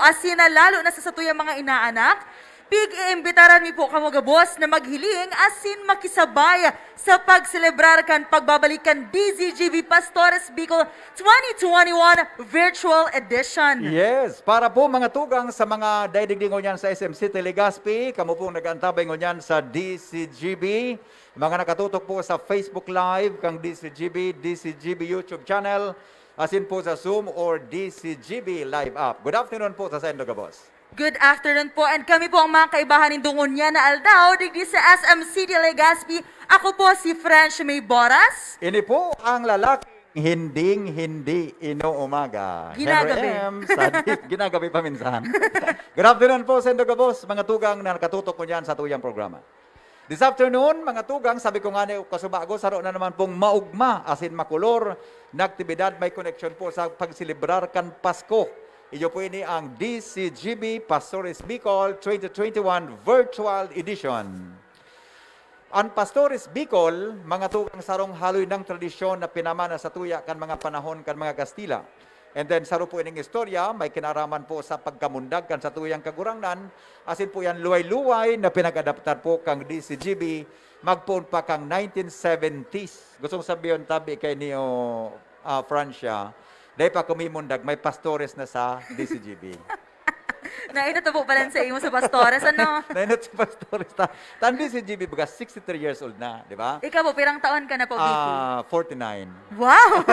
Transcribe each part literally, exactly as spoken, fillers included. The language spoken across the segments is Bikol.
asin na lalo na sa satuyang mga inaanak, pig-iimbitaran mi po kamo gabos na maghiling asin makisabay sa pagselebrar kan pagbabalik kan D Z G B Pastores Bicol twenty twenty-one Virtual Edition. Yes, para po mga tugang sa mga daidigdi ngunyan sa S M City Legazpi, kamo pong nag-aantabay ngunyan sa D C G B, mga nakatutok po sa Facebook Live kang D C G B, D C G B YouTube channel, asin po sa Zoom or D C G B Live app. Good afternoon po sa saindo gabos. Good afternoon po, and kami po ang mga kaibahan nindong ngunyan na aldaw digdi sa S M City Legazpi. Ako po si French May Boras. Ini po ang lalaking hinding hindi inuumaga. Ginagabi. Henry M. Sadit. Ginagabi pa minsan. Good afternoon po, saindo gabos, mga tugang na nakatutok ngunyan sa tuyang programa. This afternoon, mga tugang, sabi ko nga ni kasubago, saro na naman pong maugma asin makolor na aktibidad may koneksyon po sa pagselebrar kan Pasko. Iyo po ini ang D C G B Pastores Bicol twenty twenty-one Virtual Edition. An Pastores Bicol, mga tugang, sarong haloy nang tradisyon na pinamana sa tuya kan mga panahon kan mga Kastila. And then, saro po ining istorya, may kinaraman po sa pagkamundag kan satuyang Kagurangnan, asin po yan luway-luway na pinag-adaptar po kang D C G B, magpoon pa kang nineteen seventies. Gustong sabihin, tabi kay Neo ah, Francia, dai pa kumimundag, may pastores na sa D C G B. Nainot na po pala sa imo sa pastores, ano? Nainot si pastores. Ta, tan D C G B, baga sixty-three years old na, di ba? Ikaw po, pirang taon ka na po, Vicky? Ah, forty-nine. Wow!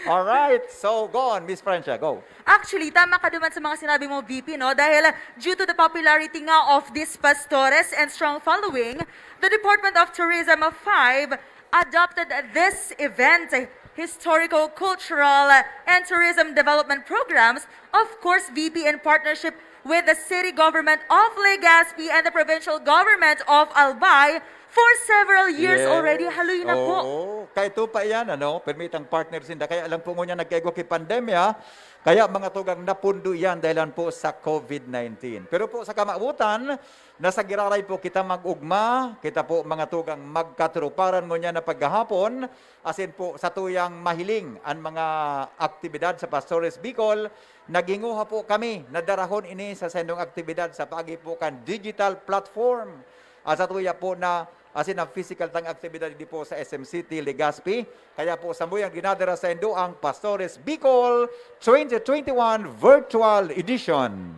Alright, so go on, Miss Francia, go. Actually, tama ka duman sa mga sinabi mo, V P, no? Dahil due to the popularity nga of these pastores and strong following, the Department of Tourism five adopted this event, historical, cultural, and tourism development programs, of course, V P, in partnership with the city government of Legazpi and the provincial government of Albay for several years Yes. already. Haloy na po. Oo. Kaya ito pa yan, ano? Permitang partner sinda. Kaya lang po ngunyan nagkaigwa ki pandemya. Kaya mga tugang napundo yan dahilan po sa COVID nineteen. Pero po sa kamabutan, nasa giraray po kita mag-ugma, kita po mga tugang magkaturuparan ngunyan na paghahapon, asin po sa tuyang mahiling an mga aktibidad sa Pastores Bicol, naghinguha po kami na darahon ini sa saindong aktibidad sa paagi po kan digital platform. At sa tuya po na asin ang physical tang aktibidad di po sa S M City, Legazpi. Kaya po samuyang dinadara saindo ang Pastores Bicol twenty twenty-one Virtual Edition.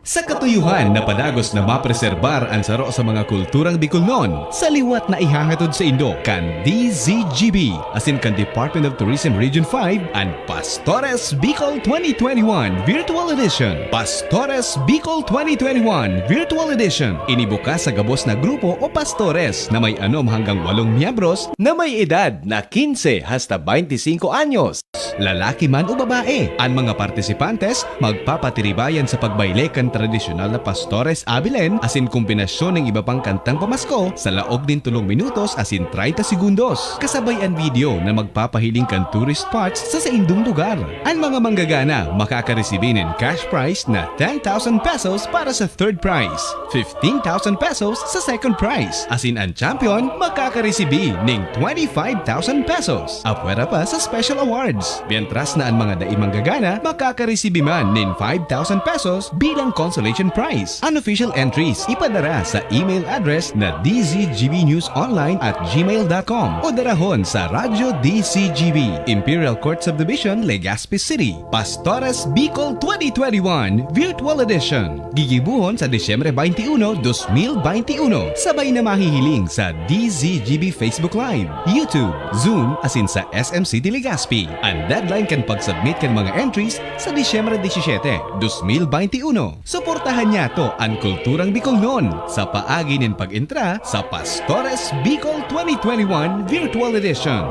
Sa katuyuhan na padagos na mapreserbar an saro sa mga kulturang Bicolnon, sa liwat na ihahatod saindo kan D Z G B asin kan Department of Tourism Region five an Pastores Bicol twenty twenty-one Virtual Edition. Pastores Bicol twenty twenty-one Virtual Edition. Inibukas sa gabos na grupo o pastores na may anom hanggang walong miyembros na may edad na quince hasta veinticinco anyos. Lalaki man o babae, an mga partisipantes magpapatiribayan sa pagbayle kan tradisyonal na Pastores Abilene asin kombinasyon nin iba pang kantang pamasko sa laog nin tolong minutos asin treinta segundos. Kasabay an video na magpapahiling kan tourist spots sa saindong lugar. An mga manggagana makakaresibi nin cash prize na ten thousand pesos para sa third prize, fifteen thousand pesos sa second prize, asin an champion makakaresibi nin twenty-five thousand pesos. Apwera pa sa special awards. Mientras na an mga dai manggagana makakaresibi man nin five thousand pesos bilang consolation prize. An official entries ipadara sa email address na D Z G B news online at gmail dot com o darahon sa Radyo D Z G B, Imperial Court Subdivision, Legazpi City. Pastores Bicol twenty twenty-one Virtual Edition. Gigibohon sa Disyembre twenty-one, dos mil twenty-one. Sabay na mahihiling sa D Z G B Facebook Live, YouTube, Zoom, asin sa S M City Legazpi. An deadline kan pag-submit kan mga entries sa Disyembre disisiete, dos mil twenty-one. Suportahan niyato an kulturang Bicolnon sa paagi nin pag-entra sa Pastores Bicol twenty twenty-one Virtual Edition.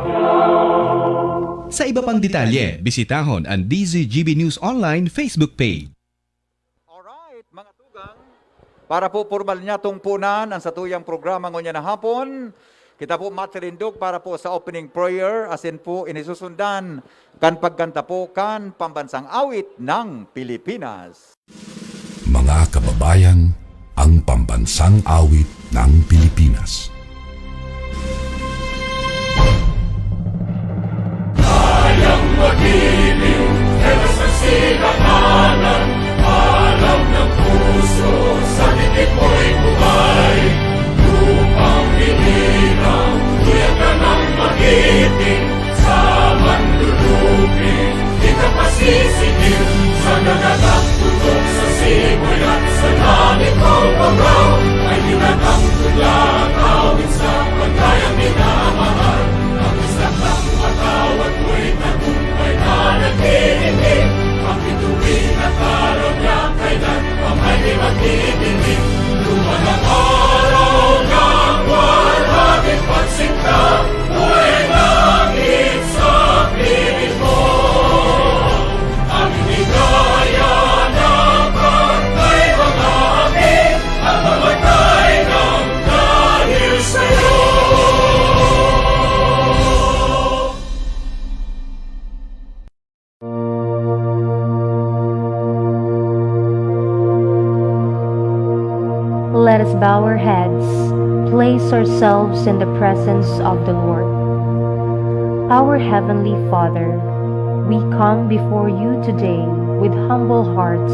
Sa iba pang detalye, bisitahon an D Z G B News Online Facebook page. Alright, mga tugang. Para po pormal niyatong punan ang satuyang programa ngunyan na hapon, kita po matirindog para po sa opening prayer, asin po inisusundan kan pagkanta po kan pambansang awit ng Pilipinas. Mga kababayan, ang pambansang awit ng Pilipinas. Kayang maging Bow our heads, place ourselves in the presence of the Lord. Our Heavenly Father, we come before you today with humble hearts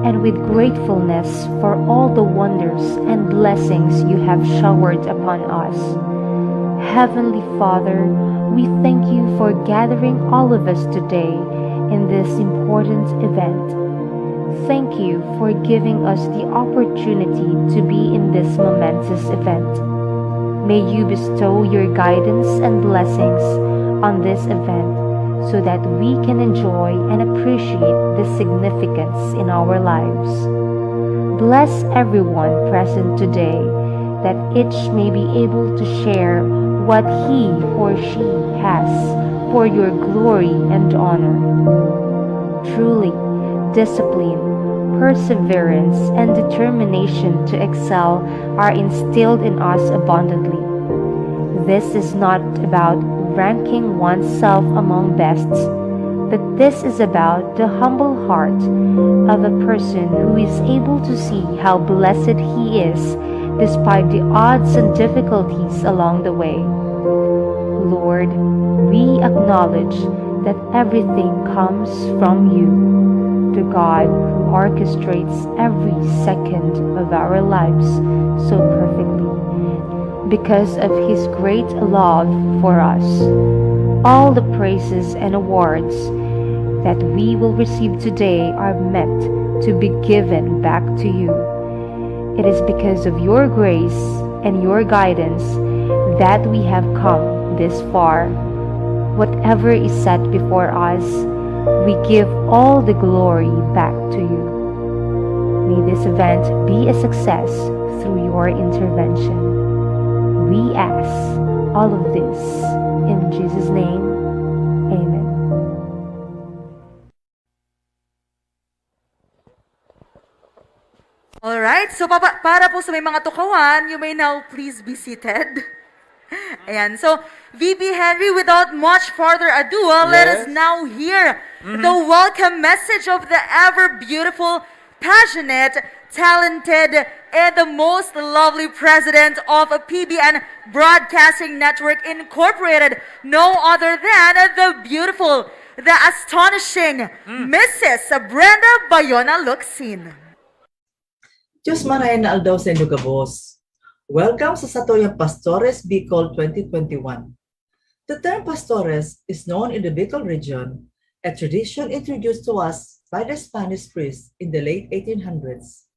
and with gratefulness for all the wonders and blessings you have showered upon us. Heavenly Father, we thank you for gathering all of us today in this important event. Thank you for giving us the opportunity to be in this momentous event. May you bestow your guidance and blessings on this event so that we can enjoy and appreciate the significance in our lives. Bless everyone present today, that each may be able to share what he or she has for your glory and honor. Truly, discipline, perseverance, and determination to excel are instilled in us abundantly. This is not about ranking oneself among bests, but this is about the humble heart of a person who is able to see how blessed he is despite the odds and difficulties along the way. Lord, we acknowledge that everything comes from you, the God who orchestrates every second of our lives so perfectly. Because of his great love for us, all the praises and awards that we will receive today are meant to be given back to you. It is because of your grace and your guidance that we have come this far. Whatever is set before us, we give all the glory back to you. May this event be a success through your intervention. We ask all of this in Jesus' name. Amen. Alright, so papa, para po sa may mga tukawan, you may now please be seated. Ayan, so V P Henry, without much further ado, uh, let us Yes. now hear the welcome message of the ever beautiful, passionate, talented, and the most lovely president of P B N Broadcasting Network Incorporated, no other than the beautiful, the astonishing Missus Brenda Bayona Locsin. Diyos marhay na aldaw sa inyo gabos. Welcome sa satuyang Pastores Bicol twenty twenty-one. The term Pastores is known in the Bicol region, a tradition introduced to us by the Spanish priests in the late eighteen hundreds.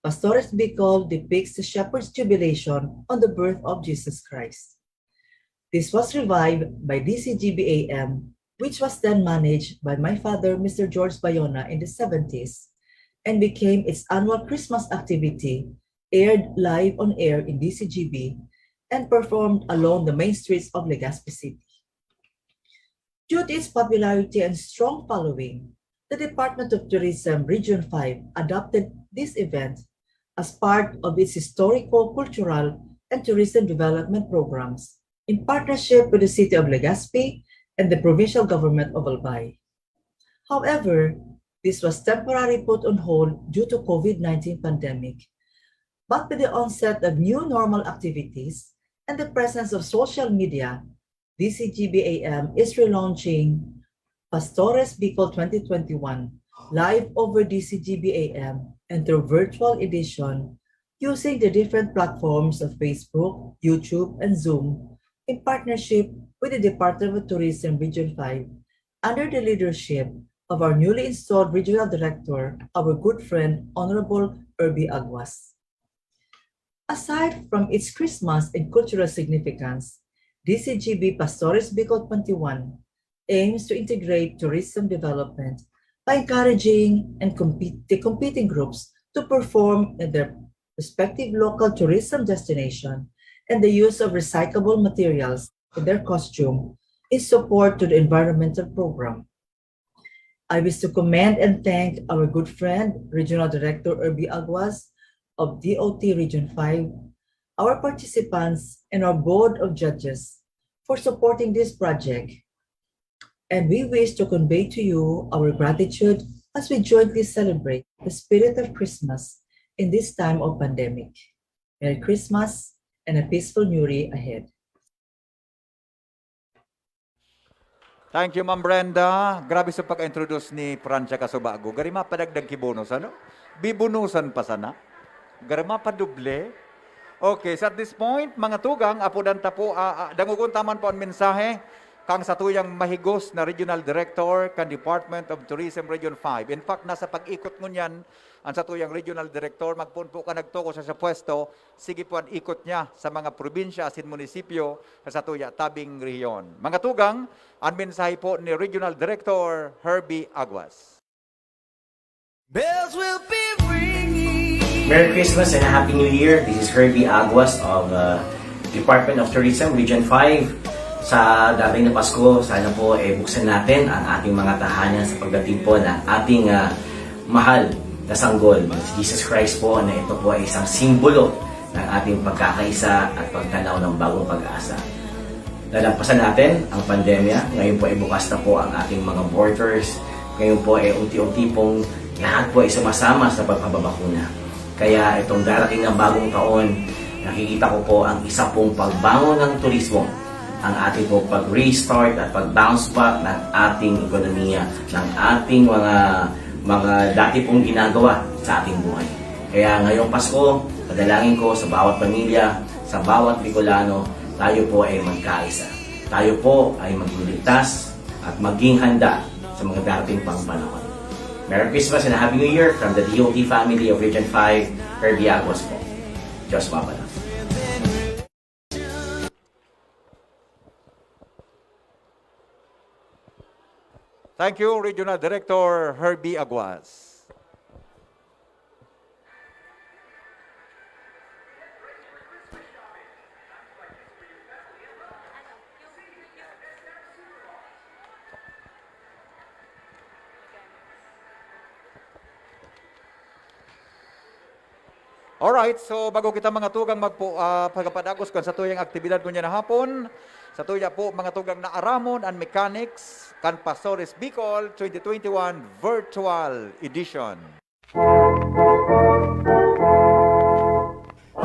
Pastores Bicol depicts the shepherd's jubilation on the birth of Jesus Christ. This was revived by D C G B A M, which was then managed by my father, Mister George Bayona, in the seventies, and became its annual Christmas activity, aired live on air in D C G B, and performed along the main streets of Legazpi City. Due to its popularity and strong following, the Department of Tourism Region five adopted this event as part of its historical, cultural, and tourism development programs in partnership with the City of Legazpi and the Provincial Government of Albay. However, this was temporarily put on hold due to COVID nineteen pandemic. But with the onset of new normal activities and the presence of social media, D C G B A M is relaunching Pastores Bicol twenty twenty-one live over D C G B A M and through virtual edition using the different platforms of Facebook, YouTube, and Zoom in partnership with the Department of Tourism Region five under the leadership of our newly installed Regional Director, our good friend, Honorable Irby Aguas. Aside from its Christmas and cultural significance, D C G B Pastores Bicol twenty-one aims to integrate tourism development by encouraging and compete, the competing groups to perform in their respective local tourism destination and the use of recyclable materials in their costume in support to the environmental program. I wish to commend and thank our good friend, Regional Director Irby Aguas of D O T Region five, our participants, and our Board of Judges for supporting this project. And we wish to convey to you our gratitude as we jointly celebrate the spirit of Christmas in this time of pandemic. Merry Christmas and a peaceful New Year ahead. Thank you, Ma'am Brenda. Grabe sa pag-introduce ni Francia Casubago. Gari mapadagdag ki bonus, ano? Bibonusan pa sana. Gari mapadoble. Okay, so at this point, mga tugang, apodan ta po, ah, ah, dangogon ta man po an mensahe kang satuyang mahigos na Regional Director kan Department of Tourism Region five. In fact, nasa pag-ikot ngunyan an satuyang Regional Director. Magpoon po ka nagtuko sa, sa pwesto. Sige po an ikot niya sa mga probinsya asin munisipyo sa satuya tabing rehiyon. Mga tugang, an mensahe po ni Regional Director Herbie Aguas. Bells will be ringing. Merry Christmas and a Happy New Year. This is Herbie Aguas of uh, Department of Tourism, Region five. Sa dating na Pasko, sana po eh, buksan natin ang ating mga tahanan sa pagdating po ng ating uh, mahal na sanggol, si Jesus Christ po, na ito po ay isang simbolo ng ating pagkakaisa at pagtanaw ng bagong pag-asa. Nalampasan natin ang pandemya. Ngayon po ay bukas na po ang ating mga borders. Ngayon po ay unti-unti pong lahat po ay sumasama sa pagpapabakuna. Kaya itong darating na bagong taon, nakikita ko po ang isa pong pagbangon ng turismo, ang ating po pag-restart at pag-bounce back ng ating ekonomiya, ng ating mga mga dati pong ginagawa sa ating buhay. Kaya ngayong Pasko, padalangin ko sa bawat pamilya, sa bawat Bicolano, tayo po ay magkaisa. Tayo po ay magligtas at maging handa sa mga darating pang panahon. Merry Christmas and a Happy New Year from the D O T family of Region five, Herbie Aguas po. Diyos mabalang. Thank you, Regional Director Herbie Aguas. Alright, so bago kita mga tugang magpo, ah, pagpadagos kan satuyang aktibidad ngunyan na hapon, satuya po mga tugang na aramon an mechanics kan Pastores Bicol twenty twenty-one Virtual Edition.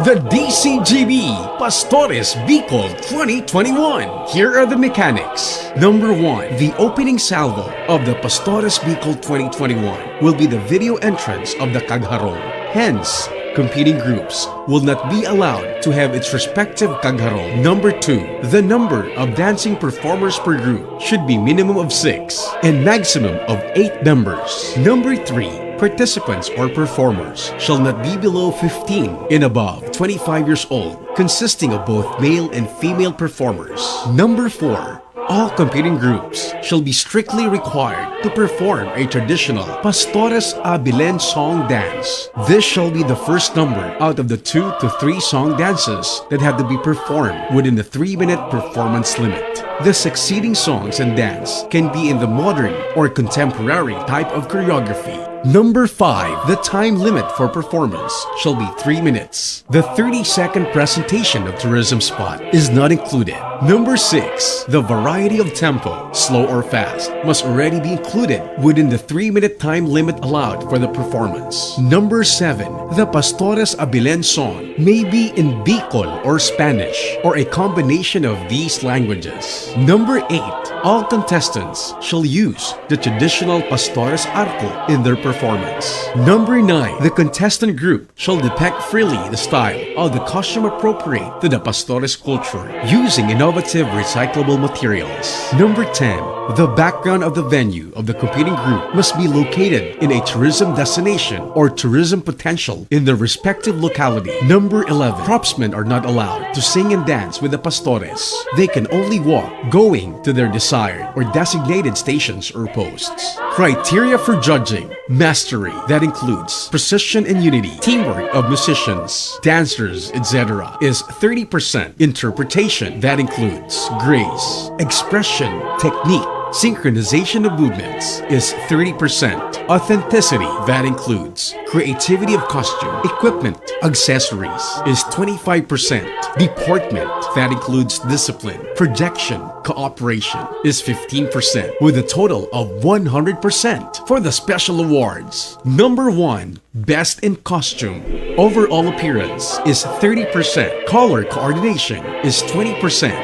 The D C G B Pastores Bicol twenty twenty-one. Here are the mechanics. Number one, the opening salvo of the Pastores Bicol twenty twenty-one will be the video entrance of the Kagharong. Hence, competing groups will not be allowed to have its respective Kagharong. Number two, the number of dancing performers per group should be minimum of six and maximum of eight members. Number three, participants or performers shall not be below fifteen and above twenty-five years old, consisting of both male and female performers. Number four, all competing groups shall be strictly required to perform a traditional Pastores Abilen song dance. This shall be the first number out of the two to three song dances that have to be performed within the three-minute performance limit. The succeeding songs and dance can be in the modern or contemporary type of choreography. Number five, the time limit for performance shall be three minutes. The thirty-second presentation of tourism spot is not included. Number six, the variety of tempo, slow or fast, must already be included within the three-minute time limit allowed for the performance. Number seven, the Pastores Abilen song may be in Bicol or Spanish or a combination of these languages. Number eight, all contestants shall use the traditional Pastores Arco in their performance. Number nine, the contestant group shall depict freely the style of the costume appropriate to the Pastores culture using innovative recyclable materials. Number ten, the background of the venue of the competing group must be located in a tourism destination or tourism potential in their respective locality. Number eleven, propsmen are not allowed to sing and dance with the Pastores. They can only walk going to their desired or designated stations or posts. Criteria for judging: mastery, that includes precision and unity, teamwork of musicians, dancers, et cetera, is thirty percent. Interpretation, that includes grace, expression, technique, Synchronization of movements is thirty percent. Authenticity, that includes creativity of costume, equipment, accessories, is twenty-five percent. Deportment, that includes discipline, projection, cooperation, is fifteen percent, with a total of one hundred percent for the special awards. Number one, best in costume. Overall appearance is thirty percent. Color coordination is twenty percent.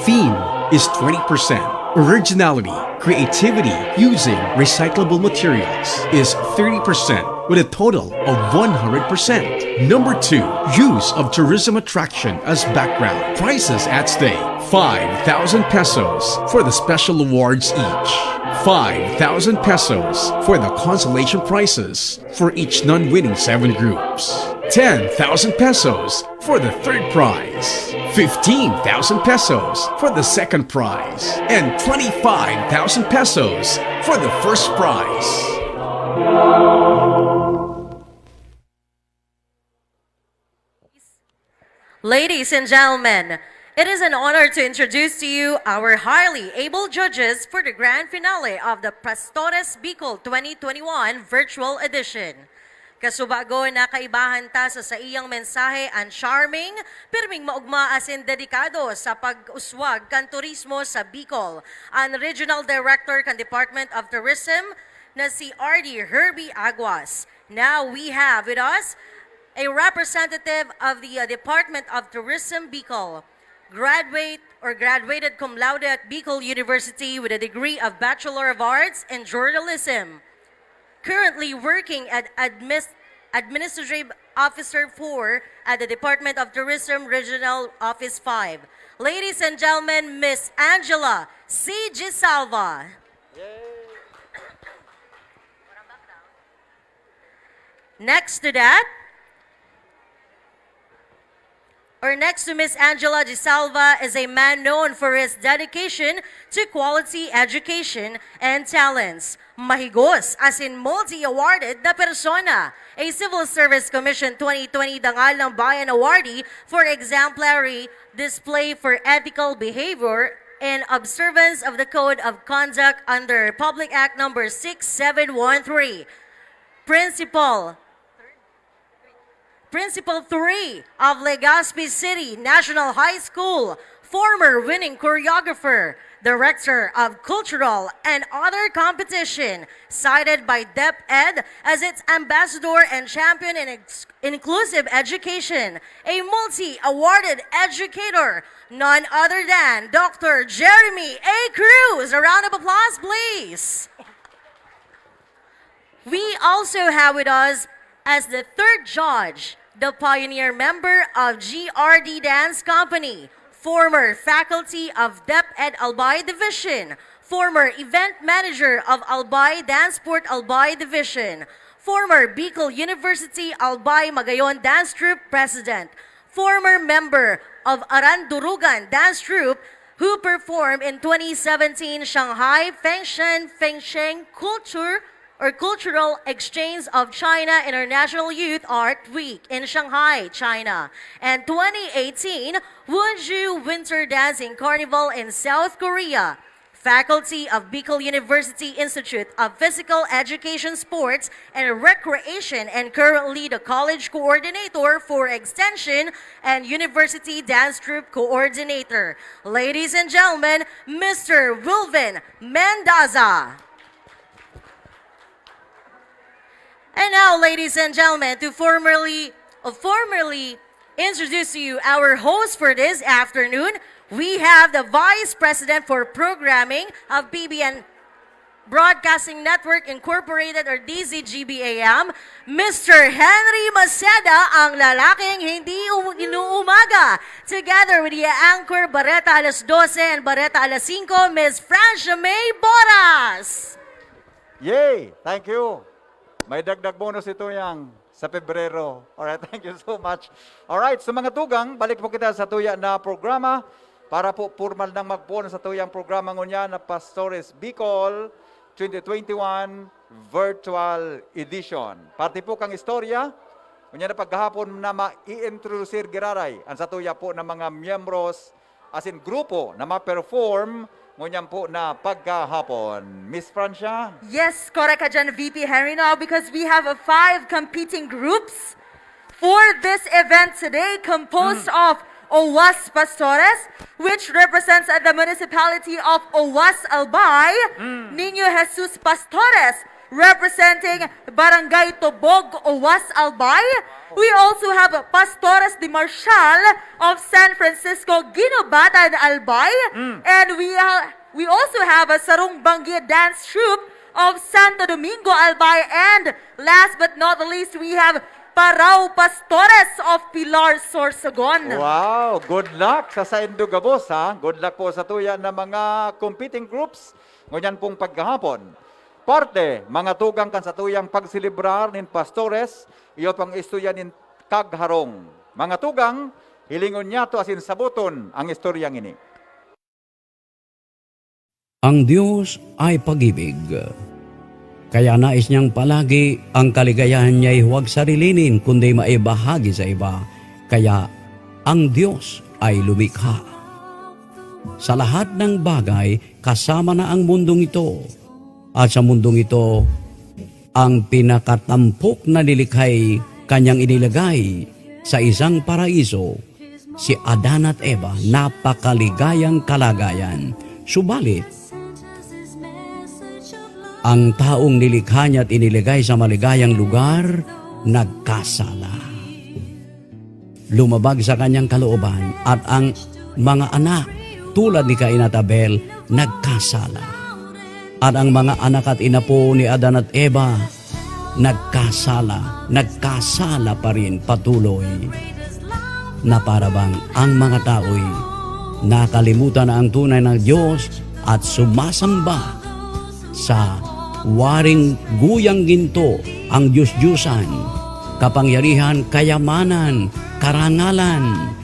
Theme is twenty percent. Originality, creativity using recyclable materials is thirty percent, with a total of one hundred percent. Number two, use of tourism attraction as background. Prices at stake: five thousand pesos for the special awards each, five thousand pesos for the consolation prizes for each non-winning seven groups, ten thousand pesos for the third prize, fifteen thousand pesos for the second prize, and twenty-five thousand pesos for the first prize. Ladies and gentlemen, it is an honor to introduce to you our highly able judges for the grand finale of the Pastores Bicol twenty twenty-one virtual edition. Kasubago, nakaibahan ta sa saiyang mensahe an charming, pirming maogma asin dedikado sa pag-uswag kan turismo sa Bicol, an Regional Director kan Department of Tourism na si R D Herbie Aguas. Now we have with us a representative of the uh, Department of Tourism Bicol, graduate or graduated cum laude at Bicol University with a degree of Bachelor of Arts in Journalism. Currently working at Admis- Administrative Officer four at the Department of Tourism Regional Office five. Ladies and gentlemen, Miss Angela C. Gisalva. Next to that, or next to Miss Angela Gisalva, is a man known for his dedication to quality education and talents. Mahigos asin multi-awarded na persona, a Civil Service Commission twenty twenty Dangal ng Bayan Awardee for exemplary display for ethical behavior and observance of the Code of Conduct under Republic Act Number six seven one three. Principal Principal three of Legazpi City National High School, former winning choreographer, director of cultural and other competition, cited by DepEd as its ambassador and champion in ex- inclusive education, a multi-awarded educator, none other than Doctor Jeremy A. Cruz. A round of applause, please. We also have with us as the third judge, the pioneer member of G R D Dance Company, former faculty of DepEd Albay Division, former event manager of Albay Dance Sport Albay Division, former Bicol University Albay Magayon Dance Troupe President, former member of Arandurugan Dance Troupe, who performed in twenty seventeen Shanghai Fengshen Fengsheng Culture or Cultural Exchange of China International Youth Art Week in Shanghai, China, and twenty eighteen Wonju Winter Dancing Carnival in South Korea. Faculty of Bicol University Institute of Physical Education, Sports, and Recreation, and currently the College Coordinator for Extension and University Dance Troupe Coordinator. Ladies and gentlemen, Mister Wilvin Mendoza. And now, ladies and gentlemen, to formally, uh, formally introduce to you our host for this afternoon. We have the Vice President for Programming of P B N Broadcasting Network Incorporated or D Z G B A M, Mister Henry Maceda, ang lalaking hindi um- inuumaga, together with the anchor Bareta Alas Dose and Bareta Alas Singko, Miss Francia May Boras. Yay! Thank you. May dagdag bonus ito yang sa Pebrero. Alright, thank you so much. Alright, so mga tugang, balik po kita sa tuya na programa para po formal nang magpoon sa tuyang programa ngunyan na Pastores Bicol twenty twenty-one Virtual Edition. Parte po kang istorya, ngunyan na paghahapon na ma-i-introduce giraray ang sa tuya po ng mga miyembros asin grupo na ma-perform Ngunyan po na pagkahapon. Miss Francia? Yes, correct ka dyan, V P Henry, no? Because we have, uh, five competing groups for this event today, composed of Owas Pastores, which represents, uh, the municipality of Owas Albay, Niño Jesus Pastores, representing Barangay Tubog, Owas Albay. We also have Pastores de Marcial of San Francisco, Guinobatan, Albay. And we, uh, we also have a Sarong Banggi Dance Troupe of Santo Domingo, Albay. And last but not the least, we have Parao Pastores of Pilar, Sorsogon. Wow! Good luck sa saindo gabos, ha? Good luck po sa tuya na mga competing groups. Ngunyan pong pagkahapon, parte, mga tugang kan satuyang pagselebrar nin Pastores, iyo pang istorya nin kagharong. Mga tugang, hilingon niyato asin saboton ang istoryang ini. Ang Dios ay pag-ibig. Kaya nais niyang palagi ang kaligayahan niya'y huwag sarilinin, kundi maibahagi sa iba. Kaya ang Dios ay lumikha. Sa lahat ng bagay, kasama na ang mundong ito. At sa mundong ito, ang pinakatampok na nilikhay kanyang inilagay sa isang paraiso, si Adan at Eva, napakaligayang kalagayan. Subalit, ang taong nilikha niya at inilagay sa maligayang lugar, nagkasala. Lumabag sa kanyang kalooban, at ang mga anak, tulad ni Cain at Abel, nagkasala. At ang mga anak at inapo ni Adan at Eva, nagkasala, nagkasala pa rin patuloy, na para bang ang mga tao'y nakalimutan na ang tunay na Diyos at sumasamba sa waring guyang ginto, ang diyos-diyosan, kapangyarihan, kayamanan, karangalan.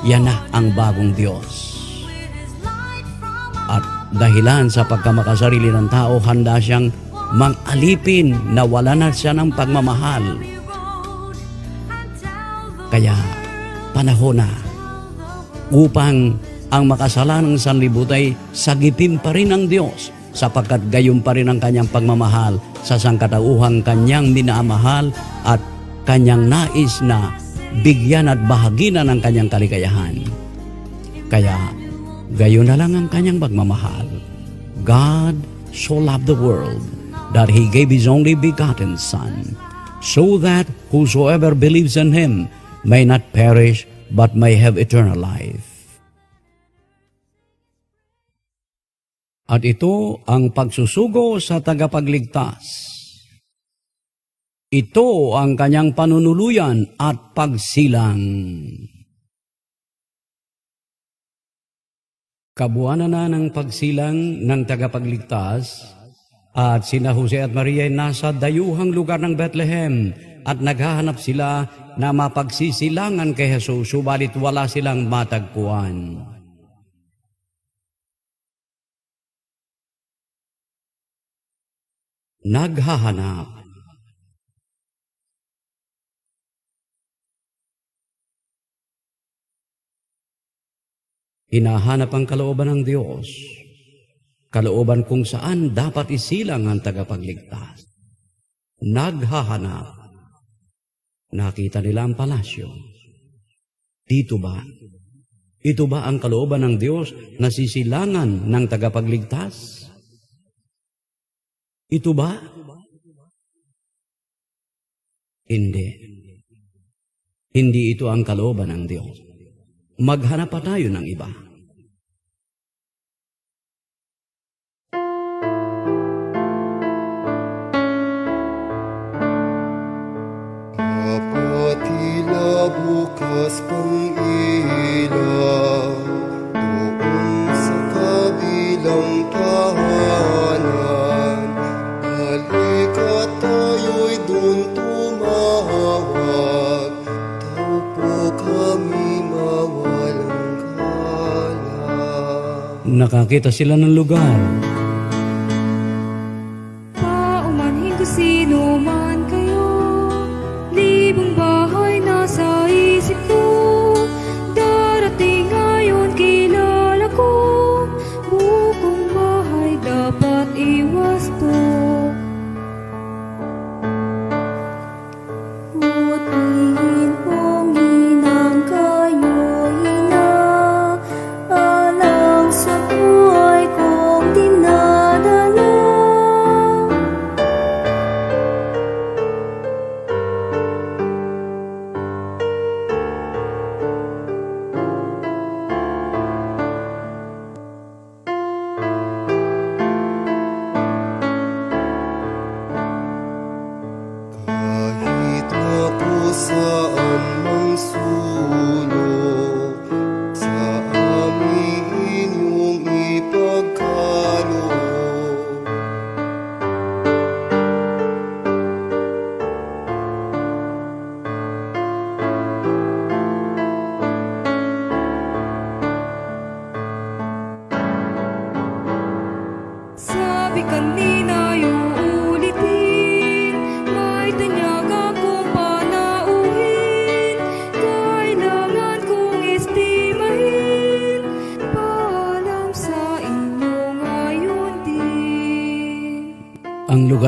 Yan na ang bagong Diyos. At dahilan sa pagkamakasarili ng tao, handa siyang mang-alipin na wala na siya ng pagmamahal. Kaya, panahon na upang ang makasalanang sanlibutan ay sagipin pa rin ang Diyos, sapagkat gayon pa rin ang kanyang pagmamahal sa sangkatauhang kanyang minamahal at kanyang nais na bigyan at bahaginan ang kanyang kaligayahan. Kaya, gayon na lang ang kanyang pagmamahal. God so loved the world that He gave His only begotten Son, so that whosoever believes in Him may not perish but may have eternal life. At ito ang pagsusugo sa tagapagligtas. Ito ang kanyang panunuluyan at pagsilang. Kabuanan na ng pagsilang ng tagapagligtas, at sina Jose at Maria ay nasa dayuhang lugar ng Betlehem, at naghahanap sila na mapagsisilangan kay Jesus, subalit wala silang matagpuan. Naghahanap. Hinahanap ang kalooban ng Diyos, kalooban kung saan dapat isilang ang tagapagligtas. Naghahanap. Nakita nila ang palasyo. Dito ba? Ito ba ang kalooban ng Diyos na sisilangan ng tagapagligtas? Ito ba? Hindi. Hindi ito ang kalooban ng Diyos. Maghanap pa tayo ng iba. Dapat tila bukas pang ilaw doon sa kabilang tahanan. Halika tayo'y doon tumawag, tayo po kami mawalang galang. Nakakita sila ng lugar. Paumanhin ko sino man kayo, libong bahay na sa isip ko. Darating ngayon, kilala ko, buong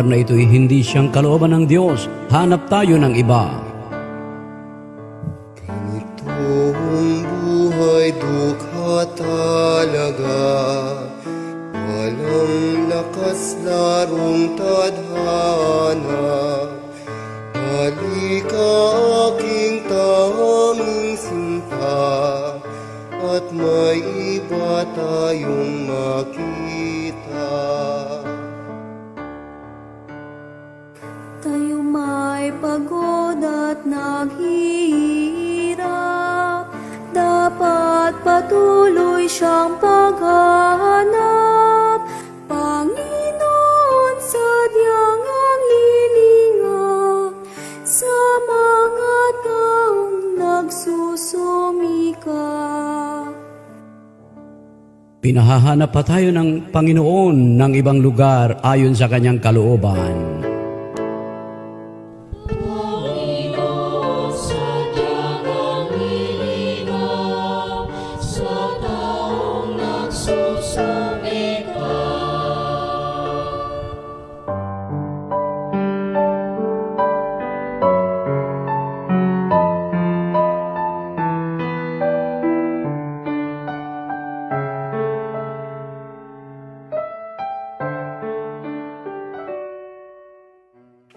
Na ito'y hindi siyang kalooban ng Diyos, hanap tayo ng iba. Ganitong buhay dukha talaga, walang lakas, larong tadhana. Halika, aking tanging sinta, at may iba tayong makita. Tayo may pagod at naghihirap, dapat patuloy siyang paghahanap. Panginoon, sadyang ang hilinga sa mga taong nagsusumikap. Pinahahanap pa tayo ng Panginoon ng ibang lugar ayon sa kanyang kalooban. Panginoon, sadyang ang hilinga sa taong nagsusumikap.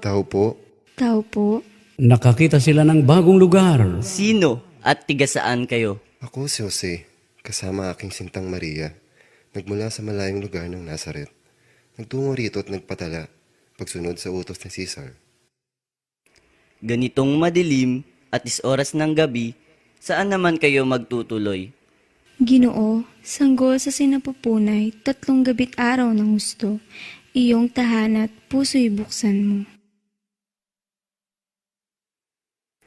Tao po. Tao po. Nakakita sila ng bagong lugar. Sino at tiga saan kayo? Ako si Jose, kasama aking sintang Maria. Nagmula sa malayong lugar ng Nazaret. Nagtungo rito at nagpatala, pagsunod sa utos ni Cesar. Ganitong madilim at is oras ng gabi, saan naman kayo magtutuloy? Ginoo, sanggol sa sinapupunay, tatlong gabi't araw ng husto, iyong tahanan at puso'y buksan mo.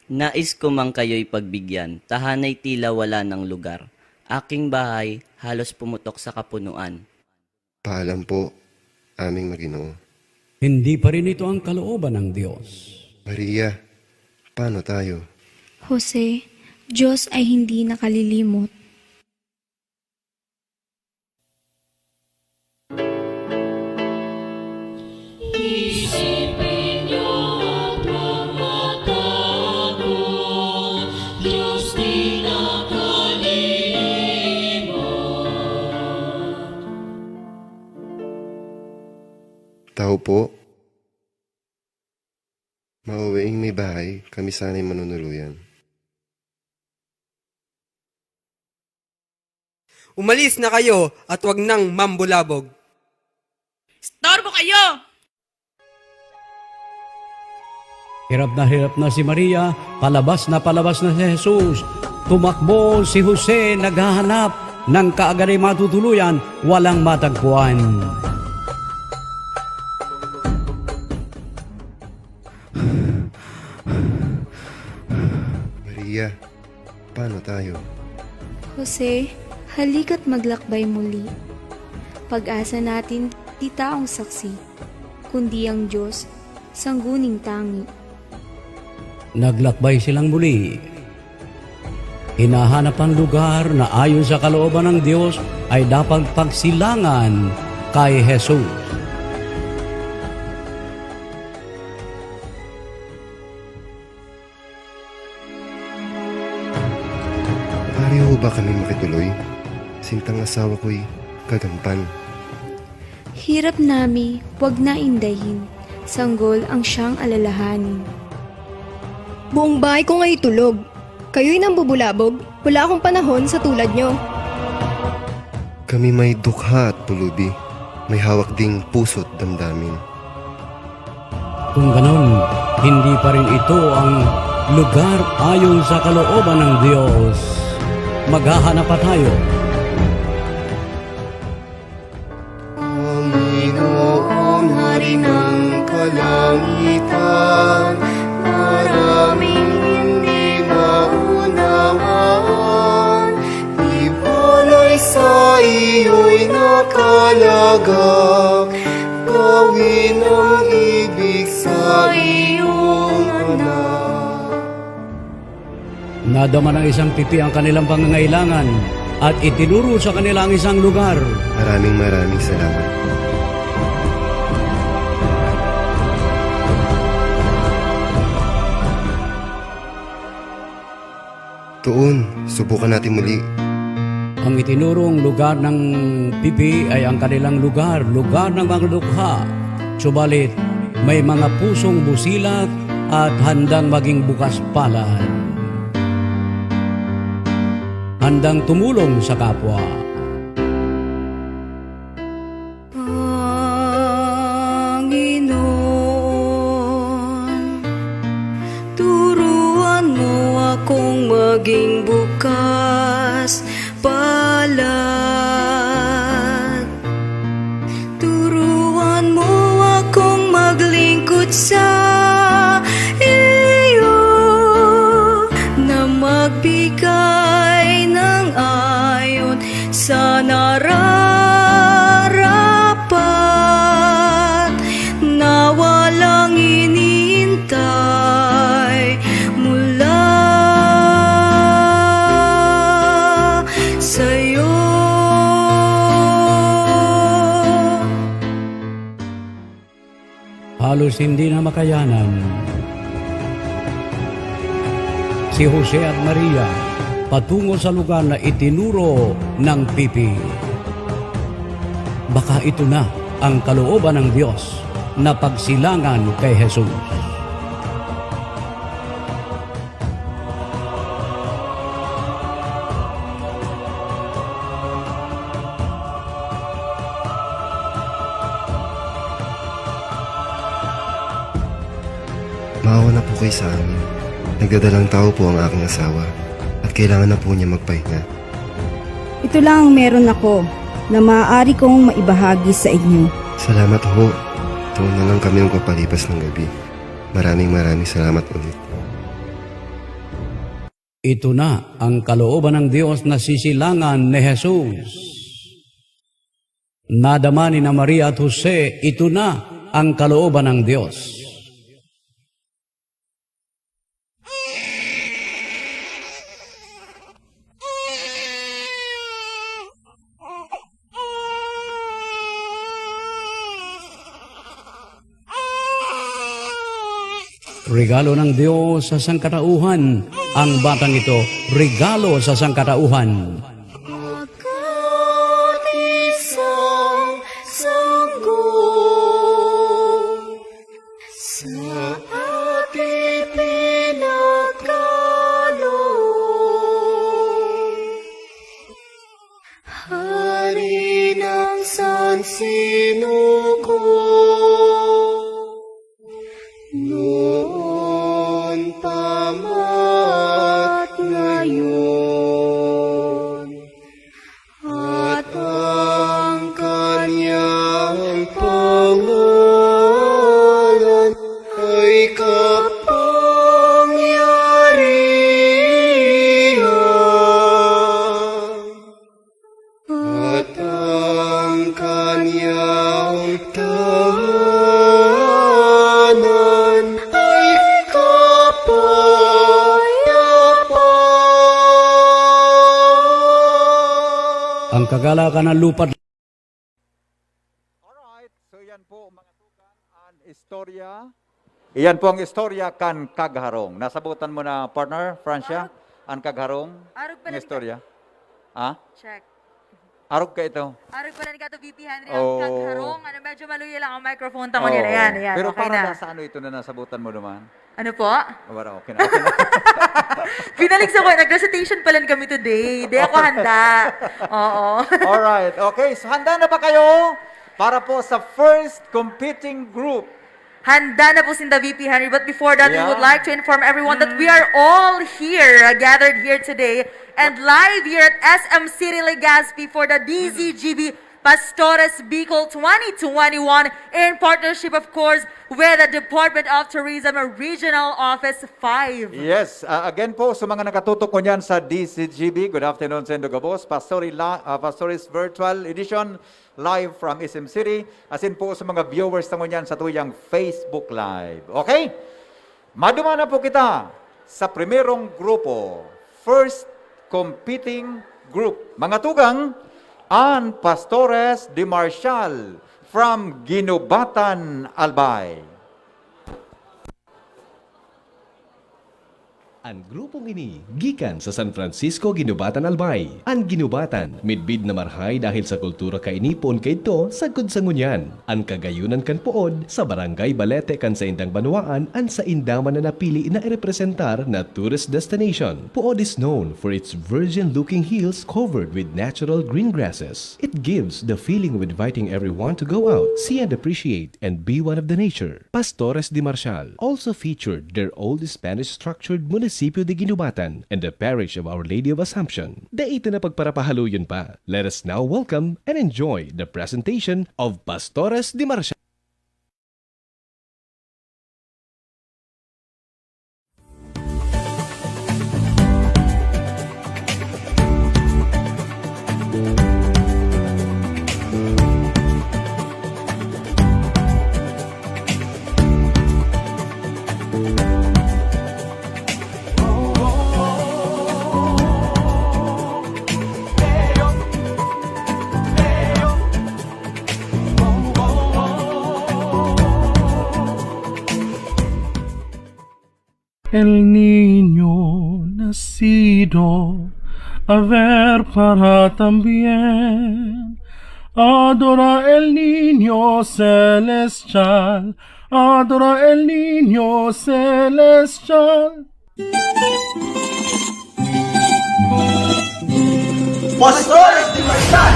Nais ko man kayo'y pagbigyan, tahanay tila wala nang lugar. Aking bahay halos pumutok sa kapunuan. Paalam po, aming Maginoo. Hindi pa rin ito ang kalooban ng Diyos. Maria, paano tayo? Jose, Diyos ay hindi nakalilimot. Isipin niyo at huwag magtago, Diyos di nakalilimot. Tao po, mauwiing may bahay, kami sana'y manunuluyan. Umalis na kayo at wag nang mambulabog. Istorbo kayo! Hirap na hirap na si Maria, palabas na palabas na si Jesus. Tumakbo si Jose, naghahanap ng kaagaray matutuluyan, walang matagpuan. Maria, paano tayo? Jose, halika't maglakbay muli. Pag-asa natin, di taong saksi, kundi ang Diyos, sangguning tangi. Naglakbay silang muli. Hinahanap ang lugar na ayon sa kalooban ng Diyos ay dapat pagsilangan kay Jesus. Pareho ba kami makituloy? Sintang asawa ko'y kagampan. Hirap nami, wag na indayin. Sanggol ang siyang alalahanin. Buong bahay ko nga'y tulog. Kayo'y nambubulabog. Wala akong panahon sa tulad nyo. Kami may dukha at pulubi. May hawak ding puso't damdamin. Kung ganon, hindi pa rin ito ang lugar ayon sa kalooban ng Diyos. Maghahanap pa tayo. Panginoon, Hari ng kalangitan, maraming hindi maunawaan. Di balay sa iyo'y nakalagak, gawin ang ibig sa iyong anak. Nadama ng isang pipi ang kanilang pangangailangan at itinuro sa kanila ang isang lugar. Maraming, maraming salamat. Doon, subukan natin muli. Ang itinorong lugar ng pipi ay ang kanilang lugar, lugar ng mga dukha. Subalit, may mga pusong busilak at handang maging bukas palad. Handang tumulong sa kapwa. Panginoon, turuan mo akong maging bukas palad. Turuan mo akong maglingkod sa iyo, na magbigay ng ayon sa nararapat, na walang iniintay mula sa'yo. Halos hindi na makayanan si Jose at Maria patungo sa lugar na itinuro ng pipi. Baka ito na ang kalooban ng Diyos na pagsilangan kay Jesus. Maawa na po kayo sa amin. Nagdadalang tao po ang aking asawa at kailangan na po niya magpahinga. Ito lang ang meron ako na maaari kong maibahagi sa inyo. Salamat ho. Doon na lang kami magpapalipas ng gabi. Maraming maraming salamat ulit. Ito na ang kalooban ng Diyos na sisilangan ni Jesus. Nadama ni na Maria at Jose, ito na ang kalooban ng Diyos. Regalo ng Diyos sa sangkatauhan. Ang batang ito, regalo sa sangkatauhan. Pagkaisang sanggol sa ating pinagkaloob. Hari ng sansinugo, noon pa man at ngayon, at ang kanyang pangalan ay kapangyarihan. At ang kanyang tahanan ay kapayapaan. Ang kagalakan ng lupa. Alright, so yan po, mga tugang, ang istorya. Iyan po ang istorya kan Kagharong. Nasabutan mo na, partner, Francia, ang Kagharong? Arog pa Ang lang istorya? Ha? Check. Arog ka ito? Arog pa lang ka to, V P Henry, ang Oo. Kagharong. Ano, medyo maluya lang ang microphone ta ngunyan. Oo. Ayan, ayan. Pero Okay para na. na sa ano ito na nasabutan mo naman? Ano po? Wala, okay na, okay na. Pinalig sa ko, nag-recitation pa lang kami today. Di ako handa. Oo. Alright. Okay, so handa na ba kayo para po sa first competing group? Handa na po sinda, V P Henry. But before that, we would Yeah. like to inform everyone that we Mm. are all here, uh, gathered here today and live here at S M City Legazpi for the D Z G B Pastores Bicol twenty twenty-one in partnership, of course, with the Department of Tourism Regional Office five. Yes, ah, again po, sa mga nakatutok ngunyan sa D Z G B, good afternoon sa indo gabos. Pastori La-, ah, Pastores Virtual Edition, live from S M City. Asin po sa mga viewers na ngunyan sa tuyang Facebook Live. Okay? Maduman na po kita sa primerong grupo, first competing group. Mga tugang, an Pastores de Marcial from Guinobatan, Albay. An grupong ini gikan sa San Francisco, Guinobatan, Albay. An Guinobatan, midbid na marahay dahil sa kultura kaini poon kaidto sagkod sa ngunyan. An kagayunan kan Pood, sa Barangay Balete kan saindang banwaan, an sainda man na napili na irepresentar na tourist destination. Pood is known for its virgin-looking hills covered with natural green grasses. It gives the feeling of inviting everyone to go out, see and appreciate, and be one of the nature. Pastores de Marcial also featured their old Spanish-structured munisipyo de Guinobatan and the parish of Our Lady of Assumption. Dai ta na pagparapahaloyon pa. Let us now welcome and enjoy the presentation of Pastores de Marcial. El Niño nacido, a ver para también. Adora el Niño celestial, adora el Niño celestial. Pastores de Marcial.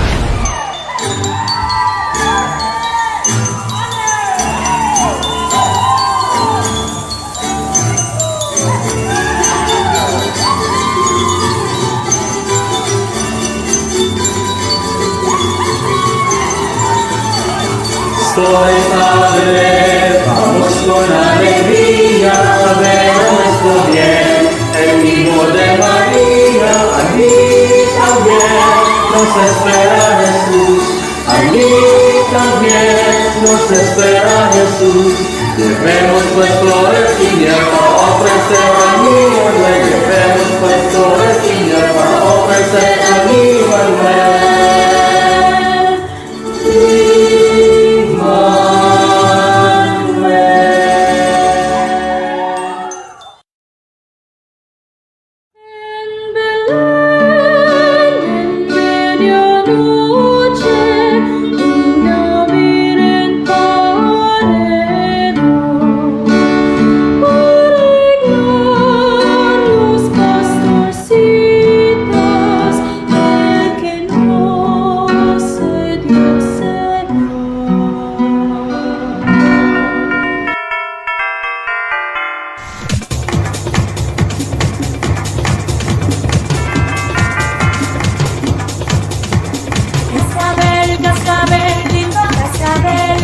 Soy padre, vamos con alegría a ver a nuestro bien, el hijo de María, allí también nos espera Jesús, allí también nos espera Jesús. Llevemos pastores y miel para ofrecer a Emmanuel, llevemos pastores y miel para ofrecer a Emmanuel. Cascabel, cascabel, lindo cascabel.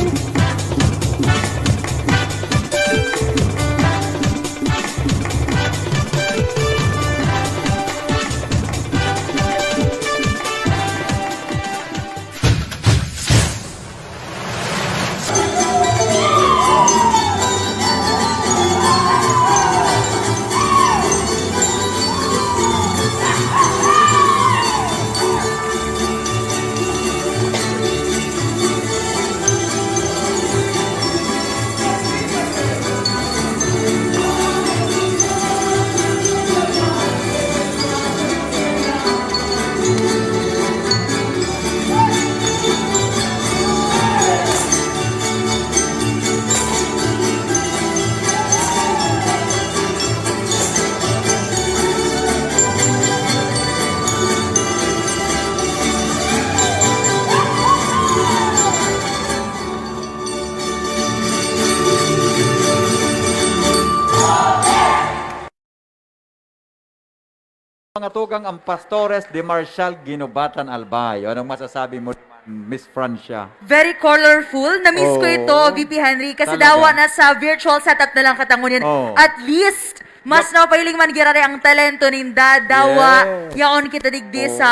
Mga tugang, ang Pastores de Marcial, Guinobatan, Albay. Anong masasabi mo naman, Miss Francia? Very colorful. Na-miss ko Oo. ito, V P Henry, kasi Talaga? dawa na sa virtual setup na lang katangon yan. Oo. At least, mas Yep. napailing man girare ang talento ninda, dawa, Yes. yaon kita digdi Oo. sa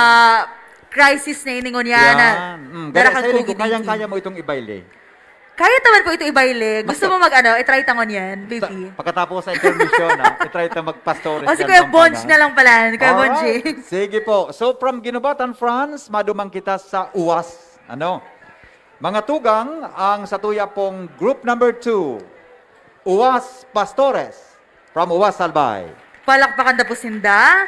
crisis na ini ngunyan na Yan. Mm, dara gaya kan sa hiling ko, COVID nineteen. kayang-kaya mo itong ibayle. Kaya ta man po ito ibayle. Gusto Basta mo mag-ano, i-try ta ngunyan, P P? Sa, pagkatapos sa intermission, ha, i-try ta magpastores O, si dyan Kuya ng Bonj panahon. na lang pala, Kuya Alright. Bonjing. Sige po. So, from Guinobatan, France, madumang kita sa Uwas. Ano? Mga tugang, ang satuya pong group number two, Uwas Pastores, from Uwas, Albay. Palakpakan ta po sinda.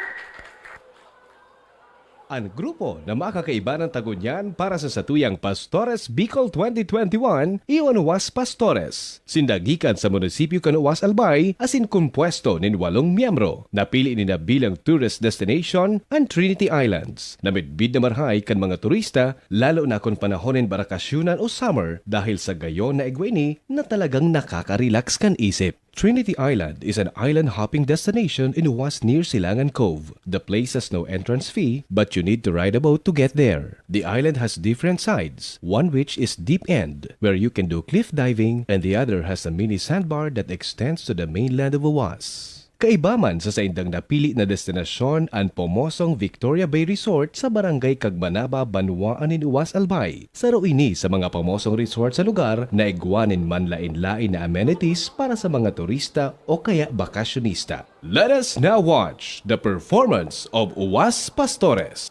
An grupo na makakaiba nin tagon niyan para sa satuyang Pastores Bicol twenty twenty-one, iyo an Uwas Pastores. Sinda gikan sa munisipyo kan Uwas Albay asin kompuesto nin walong miyembro. Napili ninda bilang tourist destination an Trinity Islands, na midbid na marahay kan mga turista, lalo na kun panahon nin barakasyonan o summer, dahil sa gayon na igwa ini na talagang nakaka-relax kan isip. Trinity Island is an island hopping destination in Uwas near Silangan Cove. The place has no entrance fee, but you need to ride a boat to get there. The island has different sides, one which is Deep End, where you can do cliff diving, and the other has a mini sandbar that extends to the mainland of Uwas. Kaiba man sa saindang napili na destinasyon an pamosong Victoria Bay Resort sa Barangay Cagmanaba, banwaan nin Uwas, Albay. Saro ini sa mga pamosong resort sa lugar na igwa nin manlaen-laen na amenities para sa mga turista o kaya bakasyonista. Let us now watch the performance of Uwas Pastores.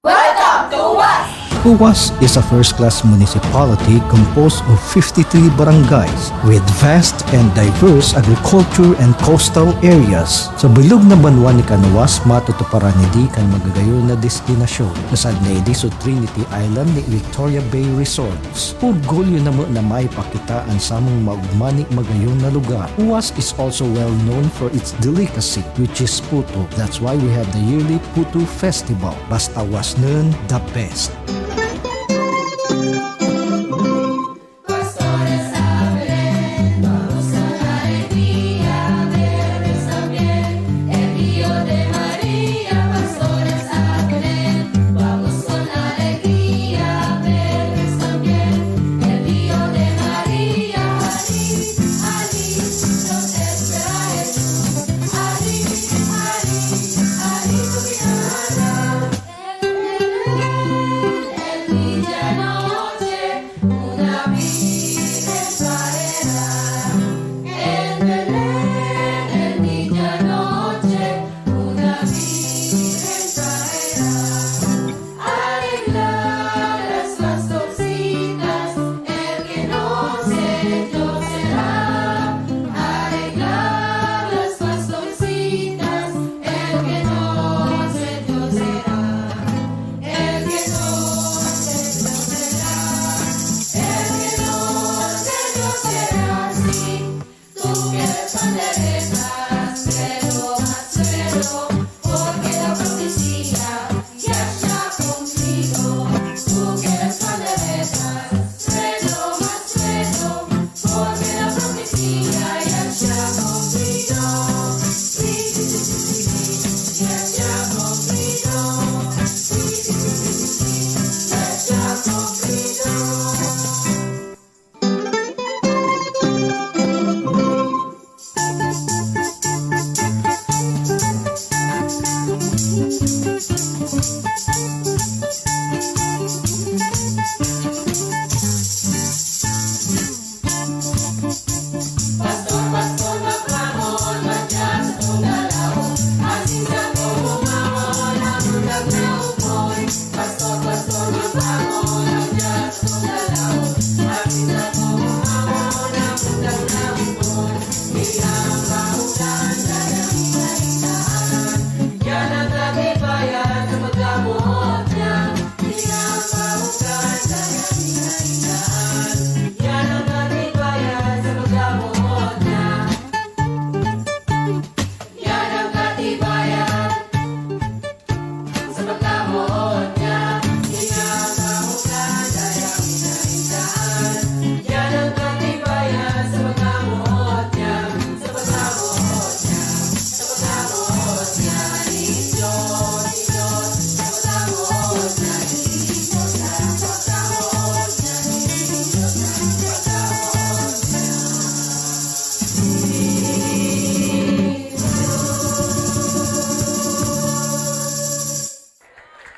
Welcome to Uwas! Uwas is a first-class municipality composed of fifty-three barangays with vast and diverse agriculture and coastal areas. Sa bilog na banwa ni kan Uwas, matutuparan idi kan magagayon na destinasyon, na sad na idi so Trinity Island ni Victoria Bay Resorts. Orgulyo namo na maipakita an samong maugma ni magayon na lugar. Uwas is also well known for its delicacy, which is puto. That's why we have the yearly Puto Festival. Basta Uwas nun, the best.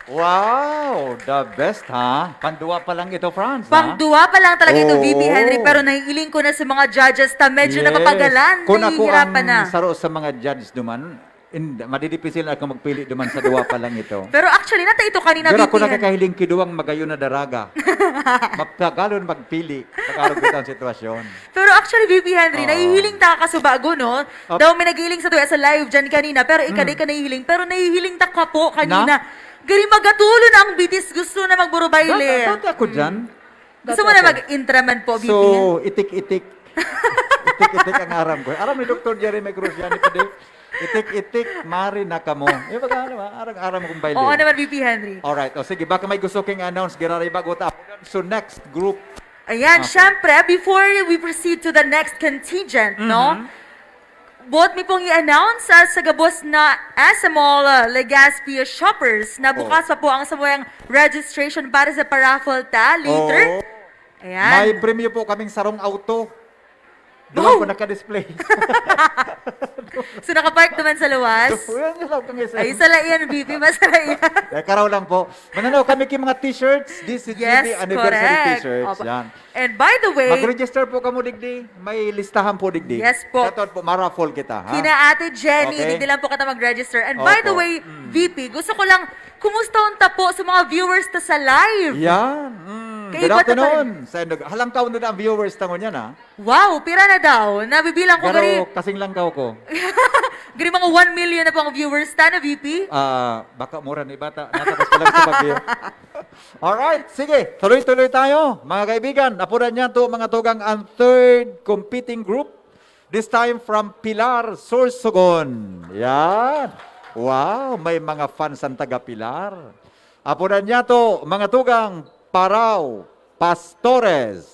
Wow! The best, ha? Pangduwa pa lang ito, Franz, ha? Pangduwa pa lang talaga ito, V P Henry, pero nahihiling ko na sa mga judges ta medyo napapagalan, Kung ako nahihirapan ang na. saro sa mga judge duman, Hindi, madidipisil ako magpili duman sa duwa pa lang ito. Pero actually, nata ito kanina, Pero ako V P Han. Nakakahiling kiduwang magayon na daraga. Maptagalon magpili. Pag-arog ito ang sitwasyon. Pero actually, V P Henry, Oo. Nahihiling ta ka sa bago, no? Op- Daw may nagihiling sa tuya sa live dyan kanina, pero ika Mm. di ka nahihiling. Pero nahihiling ta ka po kanina. Na? Gari magatulo na ang bitis, gusto na magburubayle. Dati, dati ako dyan. Gusto Dati mo na ako. mag-intraman po, V P Hen? So, itik-itik. Itik-itik ang aram ko. Aram ni Doktor Jerry May Cruz yan, pwede. Itik-itik, mari na kamo. Yung pag ano ba? Arang-aram kong baile. Oo naman, V P Henry. Alright. O sige, baka may gusto kang announce, Gerard, bago ta. So, next group. Ayan, Okay. syempre, before we proceed to the next contingent, no? Mhm. Buot mi pong i-announce ah, sa gabos na S M Mall ah, Legazpi shoppers na Oh. bukas pa po ang samuyang registration para sa paraffle ta later. Oo. Ayan. May premyo po kaming sarong auto. Wow! Doon po naka-display. So nakapark naman sa luwas. Doon yun lang kami sa Ay, sala yan, V P. Masala yan. Eh, karaw lang po. Mananaw kami kay mga t-shirts. This is Yes, G B anniversary correct. t-shirts. Opo. Yan. And by the way, Mag-register po kamo, digdi. May listahan po, digdi. Yes po. Shoutout po. Maraffle kita, ha? Kina Ate Jenny, Okay. Digdi lang po kita mag-register. And by the Opo. way, Mm. V P, gusto ko lang, kumusta unta po sa mga viewers ta sa live? Yan. Mm. Kay Good iba ta pa afternoon. Sa Indog. Halangkaw na ang viewers ta ngunyan, ha? Wow, pira na daw? Nabibilang ko, gari, Pero kasing langkaw ko. gari mga one million na po ang viewers ta na, V P? Ah, baka mura ni bata. Natapos ko lang sa Baguio. Alright, sige. Tuloy-tuloy tayo, mga kaibigan. Apuran niya to, mga tugang, ang third competing group. This time from Pilar, Sorsogon. Yan. Wow, may mga fans ang taga Pilar. Apuran niya to, mga tugang, Parao, Pastores.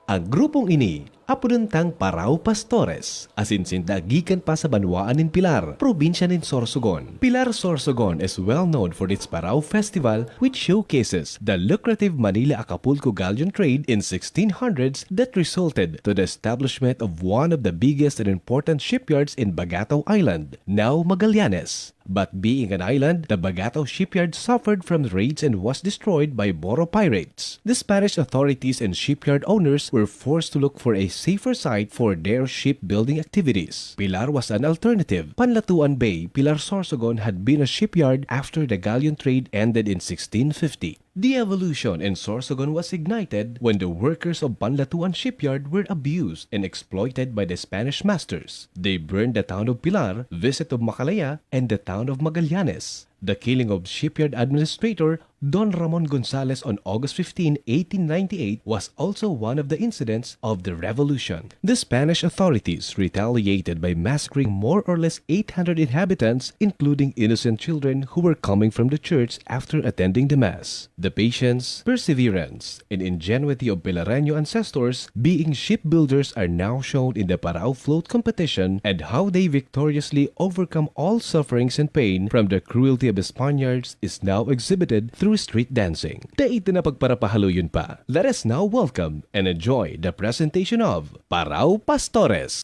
Ang grupong ini, apodon tang Parao Pastores, asin sinda gikan pa sa banwaan nin Pilar, probinsya nin Sorsogon. Pilar Sorsogon is well known for its Parao Festival, which showcases the lucrative Manila-Acapulco galleon trade in sixteen hundreds that resulted to the establishment of one of the biggest and important shipyards in Bagatao Island, now Magallanes. But being an island, the Bagatao shipyard suffered from raids and was destroyed by Moro pirates. The Spanish authorities and shipyard owners were forced to look for a safer site for their shipbuilding activities. Pilar was an alternative. Panlatuan Bay, Pilar Sorsogon had been a shipyard after the galleon trade ended in sixteen fifty. The evolution in Sorsogon was ignited when the workers of Panlatuan shipyard were abused and exploited by the Spanish masters. They burned the town of Pilar, visit of Macalaya, and the town of Magallanes. The killing of shipyard administrator Don Ramon Gonzales on August fifteen, eighteen ninety-eight was also one of the incidents of the revolution. The Spanish authorities retaliated by massacring more or less eight hundred inhabitants, including innocent children who were coming from the church after attending the mass. The patience, perseverance, and ingenuity of Pilareño ancestors being shipbuilders are now shown in the Parao float competition, and how they victoriously overcome all sufferings and pain from the cruelty of the Spaniards is now exhibited through street dancing. Dai ta na pagparapahaloyon pa. Let us now welcome and enjoy the presentation of Parao Pastores.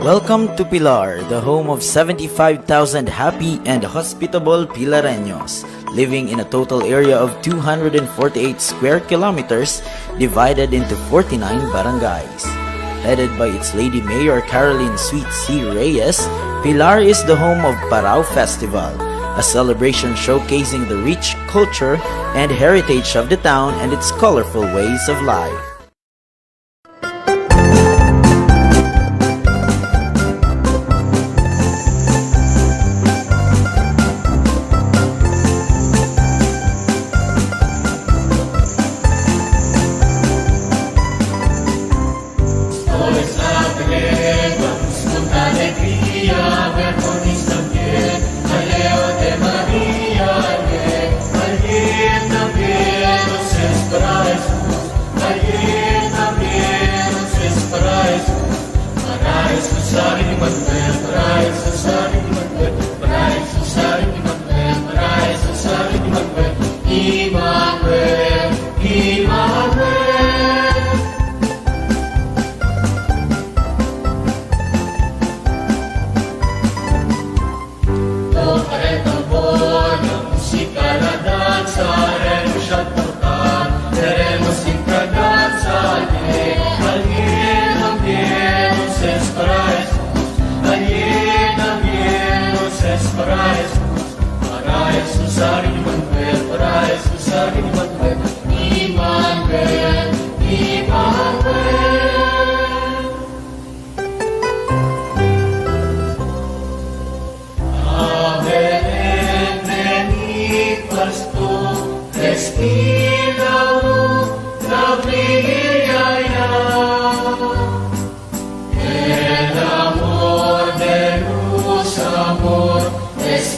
Welcome to Pilar, the home of seventy-five thousand happy and hospitable Pilareños, living in a total area of two hundred forty-eight square kilometers, divided into forty-nine barangays. Headed by its Lady Mayor Caroline Sweet C Reyes, Pilar is the home of Parao Festival, a celebration showcasing the rich culture and heritage of the town and its colorful ways of life.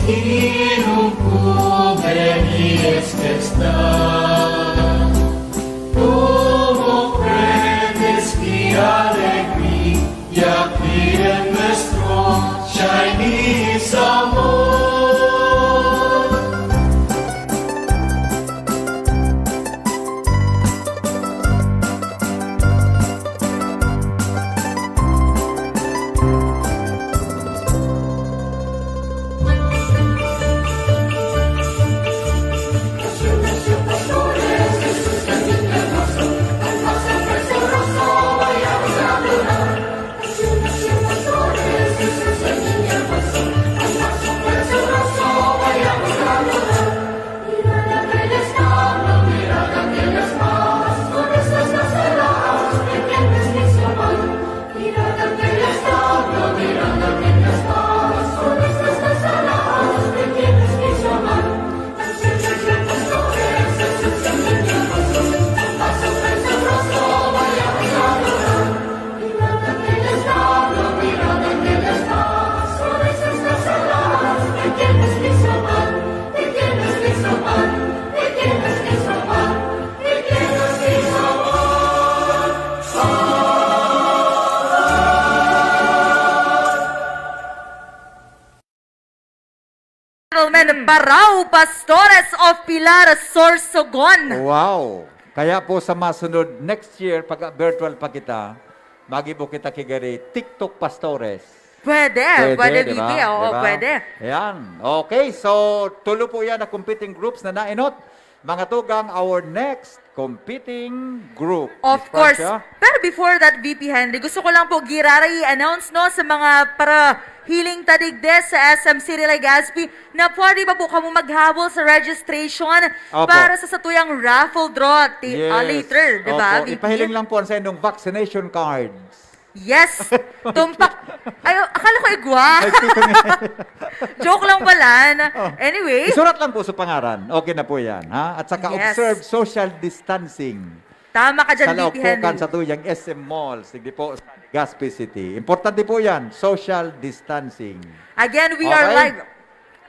Inum cubre y es que está, como ofrendes mi alegría, y aquí en nuestro Chinese amor. Gentlemen, Barao Pastores of Pilar, Sorsogon. Wow! Kaya po sa masunod next year, pag virtual pa kita, magibo kita kigari TikTok Pastores. Pwede, Pwede, pwede, di ba? V P, oo, Di ba? pwede. Ayan. Okay, so tulo po yan na competing groups na nainot. Mga tugang, our next competing group. Of Miss course. Francia? Pero before that, V P Henry, gusto ko lang po giraray i-announce, no, sa mga para hiling tadigde sa S M City Legazpi na pwede ba po kamo maghabol sa registration Opo. para sa satuyang raffle draw ti-, Yes. ah, later, di ba, Opo. V P? Ipahiling lang po ang sa inyong vaccination cards. Yes. Tumpak. Ay, akala ko igwa. Ay, ito nga. Joke lang pala. Na, Oh. anyway. Isurat lang po sa pangaran. Okay na po yan, ha? At saka Yes. observe social distancing. Tama ka dyan, Sa loob V P po Henry. kan sa tuyang S M Malls, hindi po sa Legazpi City. Importante po yan, social distancing. Again, we are Okay? live.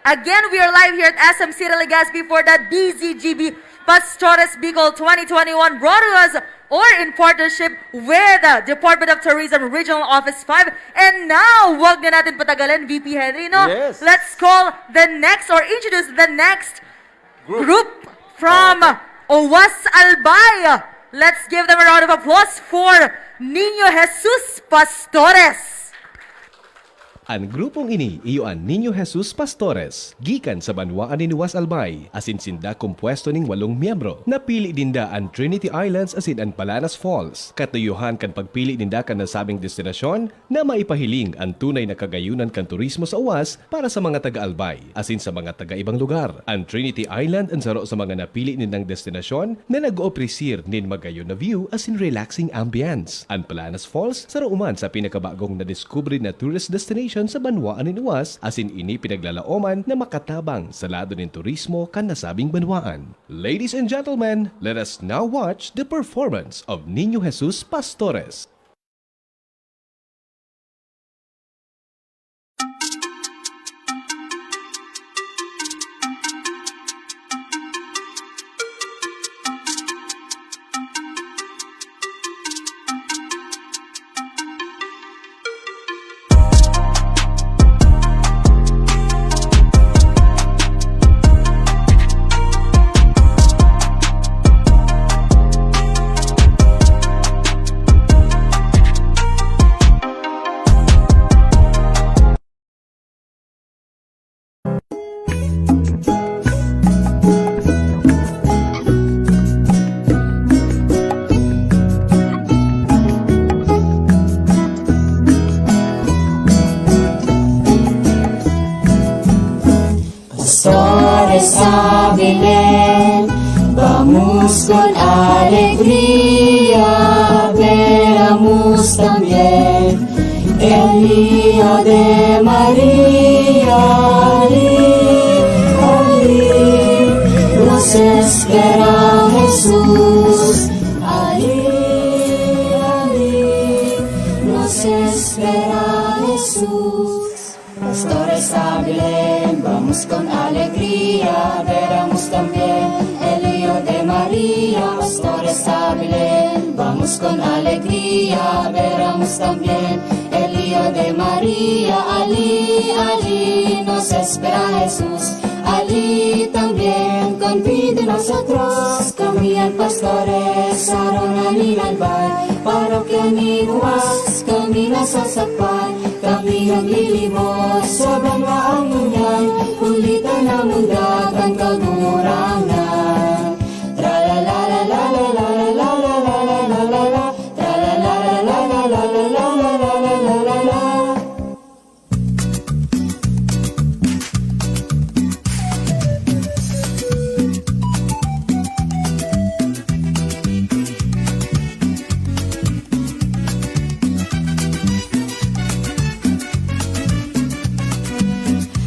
Again, we are live here at S M City Legazpi for the D Z G B Pastores Bicol twenty twenty-one, brought to us or in partnership with the Department of Tourism Regional Office five. And now, wag na natin patagalin, V P Henry, no? Yes. Let's call the next or introduce the next Group. group from Okay. Owas Albay. Let's give them a round of applause for Niño Jesus Pastores. An grupong ini iyo an Niño Jesus Pastores, gikan sa banwaan nin Owas Albay, asin sinda kompuesto nin walong miyembro. Napili ninda an Trinity Islands asin an Palanas Falls. Katuyohan kan pagpili ninda kan nasabing destinasyon na maipahiling an tunay na kagayonan kan turismo sa Owas para sa mga taga-Albay asin sa mga taga-ibang lugar. An Trinity Island an saro sa mga napili nindang destinasyon na nag-oofrisir nin magayon na view asin relaxing ambience. An Palanas Falls saro man sa pinakabagong nadiskubre na tourist destination sa banwaan nin Owas, asin ini pinaglalaoman na makatabang sa lado nin turismo kan nasabing banwaan. Ladies and gentlemen, let us now watch the performance of Niño Jesus Pastores. Pastores sa Belen, vamos con alegría, veramos también el niño de María. Ali, ali, nos espera Jesús. Ali, ali, nos espera Jesús. Pastores Sa Belen, vamos con alegría, adoramos también el Hijo de María. Pastores sa Belen, vamos con alegría, adoramos también el Hijo de María. Allí, allí nos espera Jesús, allí también convida nosotros. Kami an pastores, sa Ronalin Albay, parokya ni Ruas, kami nasasakpan. Kami naglilibot sa banwang ngunyan, huli ta namundag an Kagurangnan. Tra-la-la-la-la-la-la-la-la-la-la-la-la. Tra-la-la-la-la-la-la-la-la-la-la-la-la.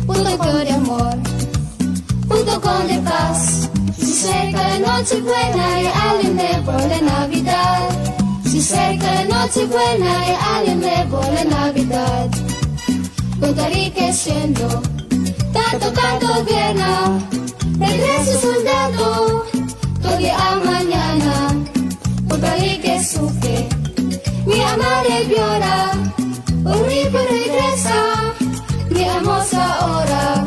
Un toque de amor, un toque de paz. Se acerca la noche buena y al tiempo la Navidad. Se acerca la noche buena y al tiempo la Navidad. Contaré que siendo tanto, tanto gobierno, regreso soldado, todo a mañana. Contaré que sufre, mi amor llora, un rico regresa, mi amor ahora.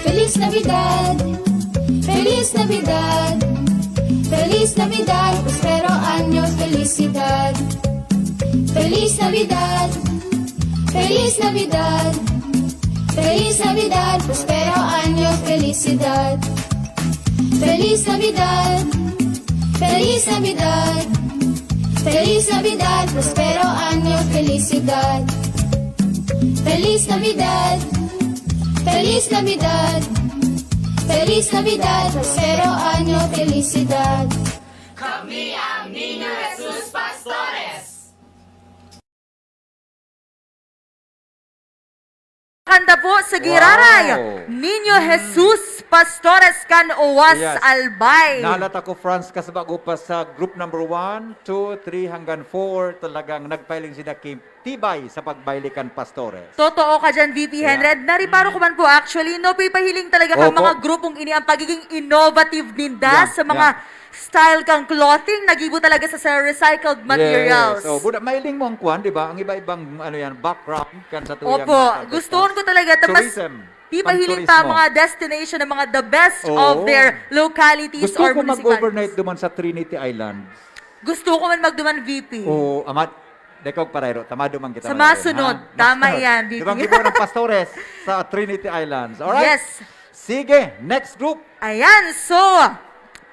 Feliz Navidad, Feliz Navidad, Feliz Navidad, prospero año, felicidad. Feliz Navidad, Feliz Navidad, Feliz Navidad, prospero año, felicidad. Feliz Navidad, Feliz Navidad, Feliz Navidad, prospero año, felicidad. Feliz Navidad, Feliz Navidad, Feliz Navidad, prospero año, felicidad. Kami ang Niño Jesus Pastores. Kanta po sa Giraray, Wow! Niño Mm. Jesus Pastores kan Uwas Yes. Albay. Nahalata ko, Franz, kasi bago pa sa group number one, two, three hanggang four, talagang nagpahiling sila ki Tibay sa pagbaili kan Pastores. Totoo ka dyan, V P Yeah. Henred. Nariparo Mm. ko man po, actually, no, pipahiling talaga kang Opo. mga grupong ini ang pagiging innovative ninda Yeah, sa mga yeah. style kang clothing, nagibo talaga sa, sa recycled materials. Yes. Oh, buda, mahiling mo ang kwan, di ba? Ang iba-ibang, ano yan, background kan sa tuyang Opo, mga contestants. gustuhon ko talaga, tapos Tourism. pipahiling pa ang Pang-turismo. mga destination ng mga the best Oo. of their localities Gusto or ko municipalities. mag-overnight duman sa Trinity Islands. Gusto ko man magduman, V P. Oo, amat, dekaw parayro, tama duman kita Sa marayro, masunod, ha? tama Masunod. yan, V P. Duman gibo ng Pastores sa Trinity Islands. Alright? Yes. Sige, next group. Ayan, so,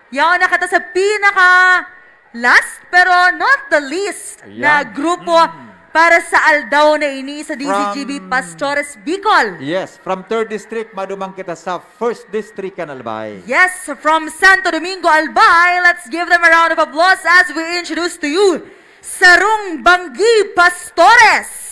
yaon na kita sa pinaka last pero not the least na Ayan. grupo Mm. para sa aldaw na ini sa D Z G B From Pastores Bicol. Yes, from third district, maduman kita sa first district kan Albay. Yes, from Santo Domingo, Albay, let's give them a round of applause as we introduce to you, Sarong Banggi Pastores!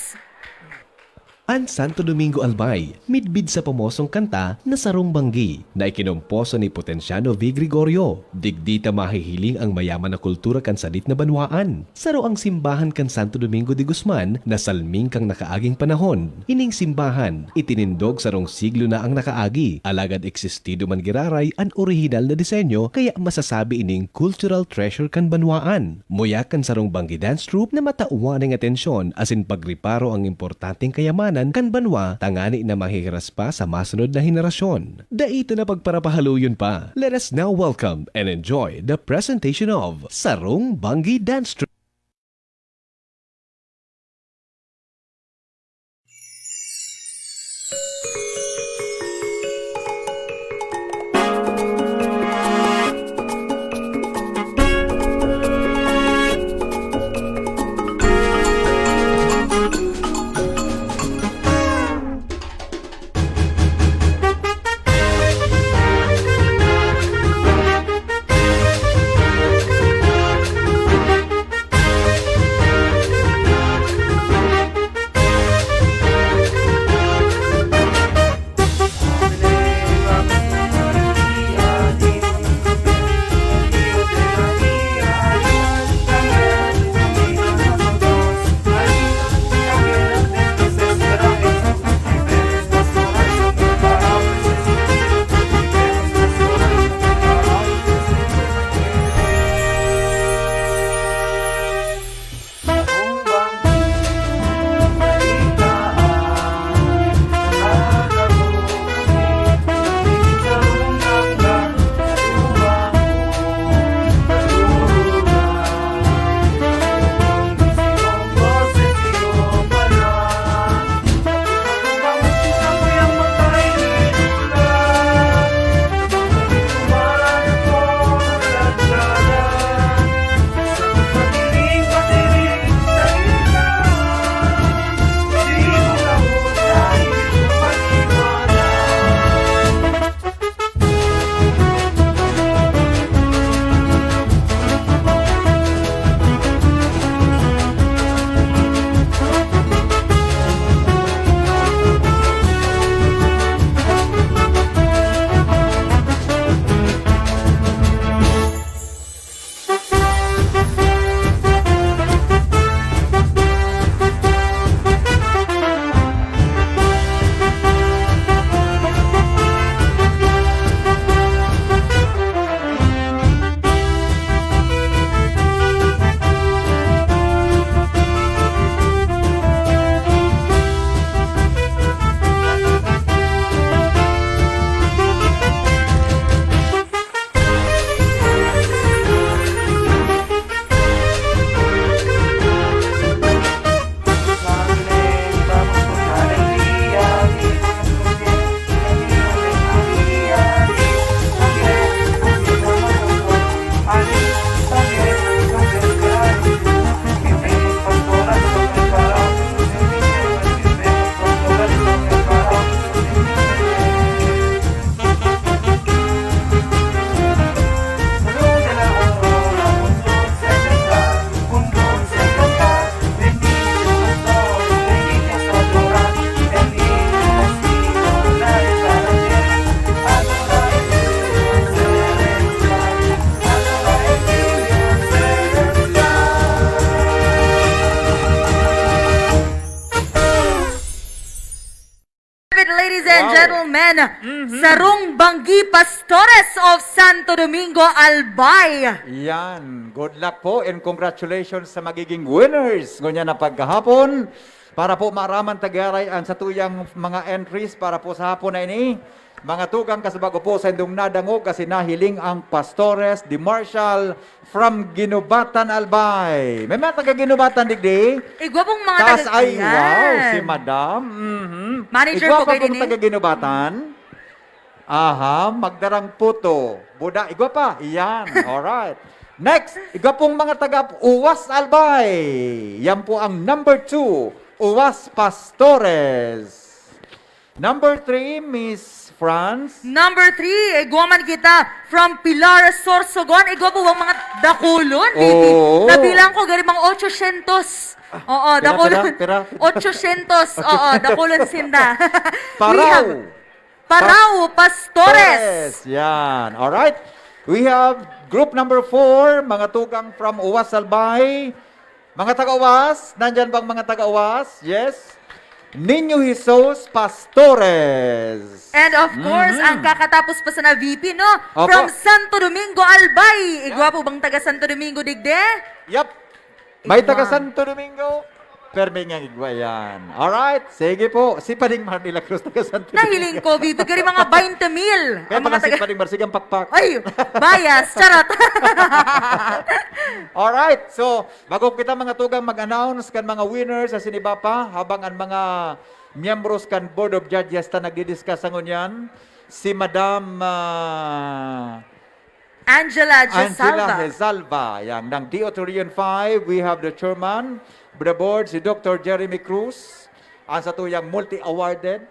An Santo Domingo Albay, midbid sa pamosong kanta na Sarong Banggi, na ikinomposo ni Potenciano V. Gregorio. Digdi ta mahihiling ang mayaman na kultura kan sadit na banwaan. Saro ang simbahan kan Santo Domingo de Guzman na salming kan nakaaging panahon. Ining simbahan, itinindog sarong siglo na ang nakaagi, alagad existido man giraray an orihinal na disenyo, kaya masasabi ining cultural treasure kan banwaan. Muya kan sarong Banggi dance troupe na matawan ning atensyon asin pagriparo ang importanteng kayamanan kan banwa tangani na mahihiras pa sa masunod na henerasyon. Dai ta na pagparapahaloyon pa. Let us now welcome and enjoy the presentation of Sarong Banggi Dance Troupe. Mhm. Sarong Banggi Pastores of Santo Domingo, Albay. Yan. Good luck po and congratulations sa magiging winners ngunyan na paghahapon. Para po maaraman ta giraray an satuyang mga entries para po sa hapon na ini. Mga tugang, kasubago po sa indong nadangog asin nahiling ang Pastores de Marshall from Guinobatan, Albay. May mga taga Guinobatan digdi? Igwa pong mga taga, ay, wow, ayan, si Madam. Mhm. Manager po kayo din eh. Igwa pa pong taga Guinobatan. Aha, magdarang puto. Buda, igwa pa. Iyan. Alright. Next, igwa pong mga taga Uwas, Albay. Yan po ang number two, Uwas Pastores. Number three, Miss Franz. Number three, igwa man kita from Pilar, Sorsogon. Igwa po bang mga dakulon, Vivi? Oo. Nabilang ko, gani mga ochocientos. Ah, oo, pira, dakulon. Pira, pira? Ochocientos, oo, dakulon sinda. We have Parao. Parao, Pastores. Pastores. Yan. Alright. We have group number four, mga tugang from Uwas, Albay. Mga taga-Uwas, nandyan bang mga taga-Uwas? Yes. Niño Jesus Pastores. And of course, Mhm. ang kakatapos pa sana, V P, no? Opo. From Santo Domingo, Albay. Igwa po bang taga Santo Domingo, digdi? Yep. May taga Igwa. Santo Domingo? Permi nga igwa yan. Alright, sige po. Si Pading Mar de la Cruz, taga Santo Domingo. Nahiling ko, bibigay rin mga twenty mil. Kaya ang pala mga si taga Pading Mar, sigang pakpak. Ay, bias, charot. Alright, so, bago kita mga tugang mag-announce kan mga winners sa siniba pa, habang ang mga miyembros kan Board of Judges ta nagdi-discuss sa ngunyan, si Madam, ah, Angela Angela Gesalva. Gesalva, yan. Ng D O T Region five, we have the chairman of the board, si Doctor Jeremy Cruz. Ang satuyang multi-awarded.